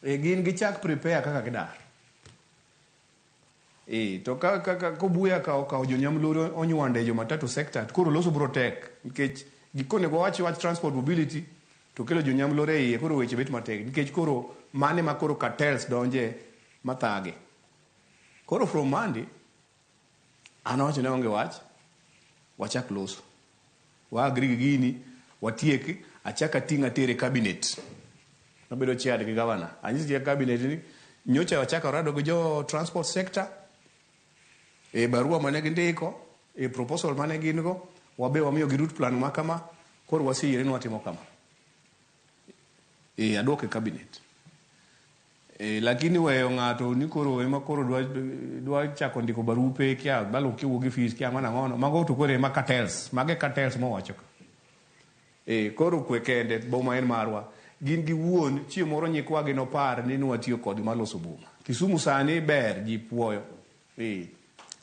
E gin gichak prepare kaka gidar. E, to ka, ka, ka kobuya ka okawo jonyam lori onywande jo matatu sector to koro loso bro tek nikech gikonego wach wach transport mobility to kelo jonyam lori e iye koro weche bet matek nikech koro mane ma koro cartels donje mathage. Koro from Monday an awacho ne onge wach wachak loso. Wa agree gi gini watiek achak ating' atere cabinet. Nabedo chaired gi governor. Anyisi gi cabinet ni nyocha wachako rado gi jo transport sector e barua mane gindiko e proposal mane gin go wabe wamiyo gi route plan ma kama koro waseyiere ni watimo kama. E aduoke e cabinet. E, lakini weyo ng'ato ni koro ema koro dwa, dwa chako ndiko barupe kia balo kiwuok gi fees kia ang'o nang'ono mago to koro ema cartels mage cartels mowacho ka. E, koro kwe kende boma en marwa gin gi wuon chieng' moro nyikwagi nopar ni nwatiyo kodgi mar loso boma. Kisumu sani ber ji puoyo. E,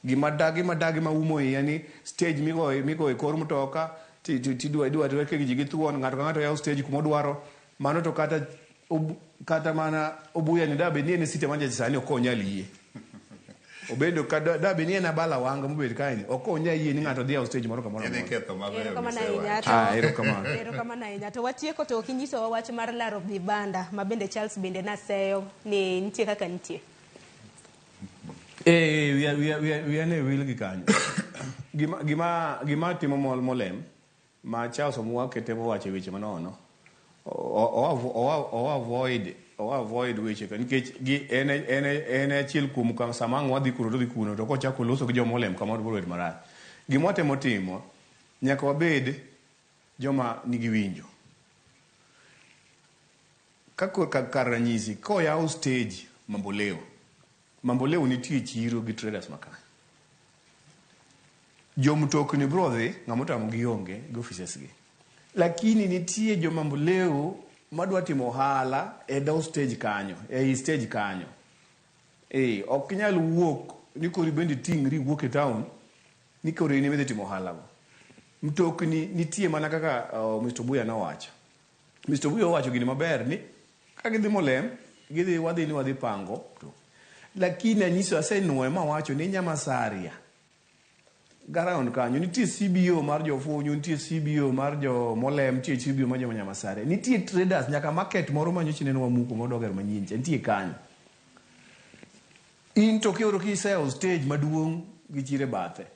gima dagi madagi maumo iya ni stage migoyo migoyo e kor mtoka tidwa idwa idwa ji gi thuon ng'ato ka ng'ato yawo stage kumodwaro mano to kata kata mana Obuya ni dabe ni en e city manager sani ok onyal yie. Obedo ka dabe ni en Abala Wanga mobet kae ni ok onyal yie ni ng'ato dhi yawo stage moro kamoro Idhi amora. ketho mabeyo Erokamano ahinya to Ah, erokamano. erokamano ahinya to watieko to ok inyisowa wach mar laro vibanda ma bende Charles bende naseyo ni nitie kaka nitie. Eh, wiya wiya wiya wiya ne wil gi kanyo. Gima gima gima timo mol molem ma Charles Omua temo wacho e weche manono o avoid o avoid weche ka nikech gi en en en achiel kuom ka sama ang' wadhi kuno to dhi kuno to kochako loso gi jomolem kamoro biro bedo marach. Gima watemo timo nyaka wabed joma nigi winjo. Ka kar ranyisi koyaw stage Mamboleo, Mamboleo nitie chiro gi traders ma kanyo. Jomtokni bro dhi, ng'ama otamo gi onge gi offices gi. Lakini nitie jo Mamboleo madwa timo ohala e dho stage kanyo, ei stage kanyo. Eh, ok inyal wuok ni koro ibende iting'ri iwuok e town ni koro in ema idhi timo ohala go. Mtokni nitie mana kaka Mr. Obuya nowacho. Mr. Obuya owacho gini maber ni ka gidhi Molem, gidhi wadhi ni wadhi pango mtokni. Lakini anyiso asenuoyo mawacho ni Nyamasaria garound kanyo nitie CBO mar jofunyu, nitie CBO mar jo Molem, nitie CBO mar jo Nyamasaria. Nitie traders nyaka market moro ma nyocha nene wamuko modwa gero manyien cha nitie kanyo. In to kioro kiseyawo stage maduong' gi chiro e bathe.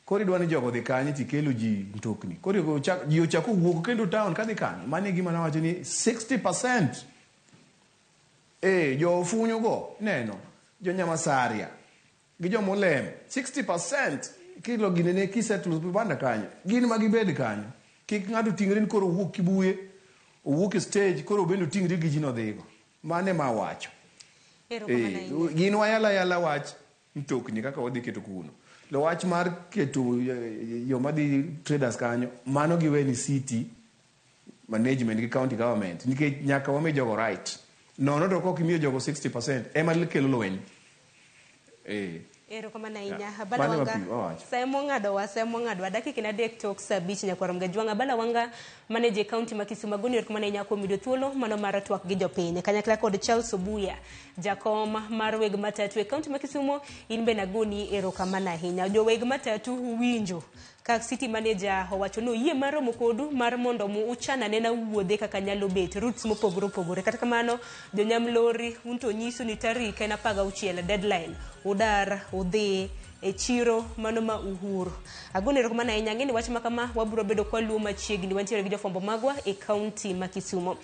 Koro idwa ni jogo odhi kanye tikelo ji mtokni. Koro ji ochako wuok kendo town kadhi kanyo. Mano e gima nawacho ni 60% eh jo ofunyu go neno jo Nyamasaria gi jomolem 60% kilo ginene kisettle vibanda kanyo gin ma gibed kanyo kik ng'ato ting're ni koro owuok Kibuye owuok e stage koro bende oting're gi ji nodhigo mano ema awacho. Erokamano Eh, ahinya. gin wayala yala wach mtokni kaka wadhi keto kuno. To wach mar keto joma dhi traders kanyo mano giwe ni city management gi county government nikech nyaka wami jogo right. Nono to kok imiyo jogo 60% ema kelo lweny. Eh. Erokamano ahinya. Yeah. Abala Mano ema Wanga, pi wawacho. sa emong'adowa, sa emong'adowa. Dakika 3 tok sa 5 nyakwar Mgajwang'. Abala Wanga, manager e county ma Kisumu, agoni erokamano ahinya kuom yudo thuolo mano mar twak gi jopiny. Kanyakla kod Charles Obuya, jakom mar weg matatu e county ma Kisumu, in bende agoni erokamano ahinya. Joweg matatu uwinjo ka city manager owacho ni oyie mar romo kodu mar mondo mu uchan anena wuodhe kaka nyalo bet, routes mopogore opogore. Kata kamano, jonyam lori un to nyisu ni tarik en 16 deadline. Udar, udhi e chiro mano ma Uhuru. Agoni erokamano ahinya, ang'e ni wach ma kama wabiro bedo kwaluwo machiegni, wantiere gi jofwambo magwa e kaunti ma Kisumo.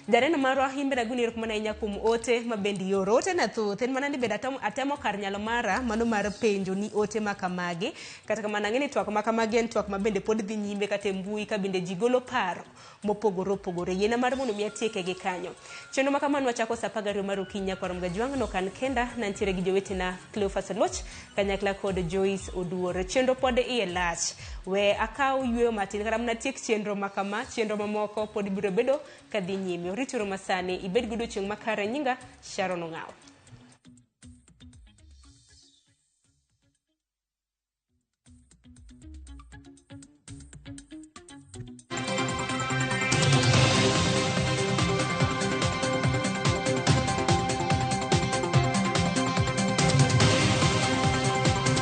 Janeno marwa in bende agoni erokamano ahinya kuom ote ma bende ioro. Ote na thoth, en mana ni bende atemo kar nyalo mara mano mar penjo ni ote ma kamagi. Kata kamano ang'e ni twak ma kamagi en twak ma bende pod dhi nyime kata e mbui ka bende ji golo paro mopogore opogore. Yiena mar mondo mi atieke gi kanyo. Chenro ma kamano wachako saa 12 mar okinyi nyakwar Mgajwang' nok an kenda nantiere gi jowetena Cleophas Oluoch kanyakla kod Joyce Oduor. Chenro pod iye lach. We akaw yueyo matin kata mana tiek chenro ma kama, chenro mamoko pod biro bedo kadhi nyime. Orituru masani, ibed gi odiochieng' makare. Nyinga Sharon Ong'awo.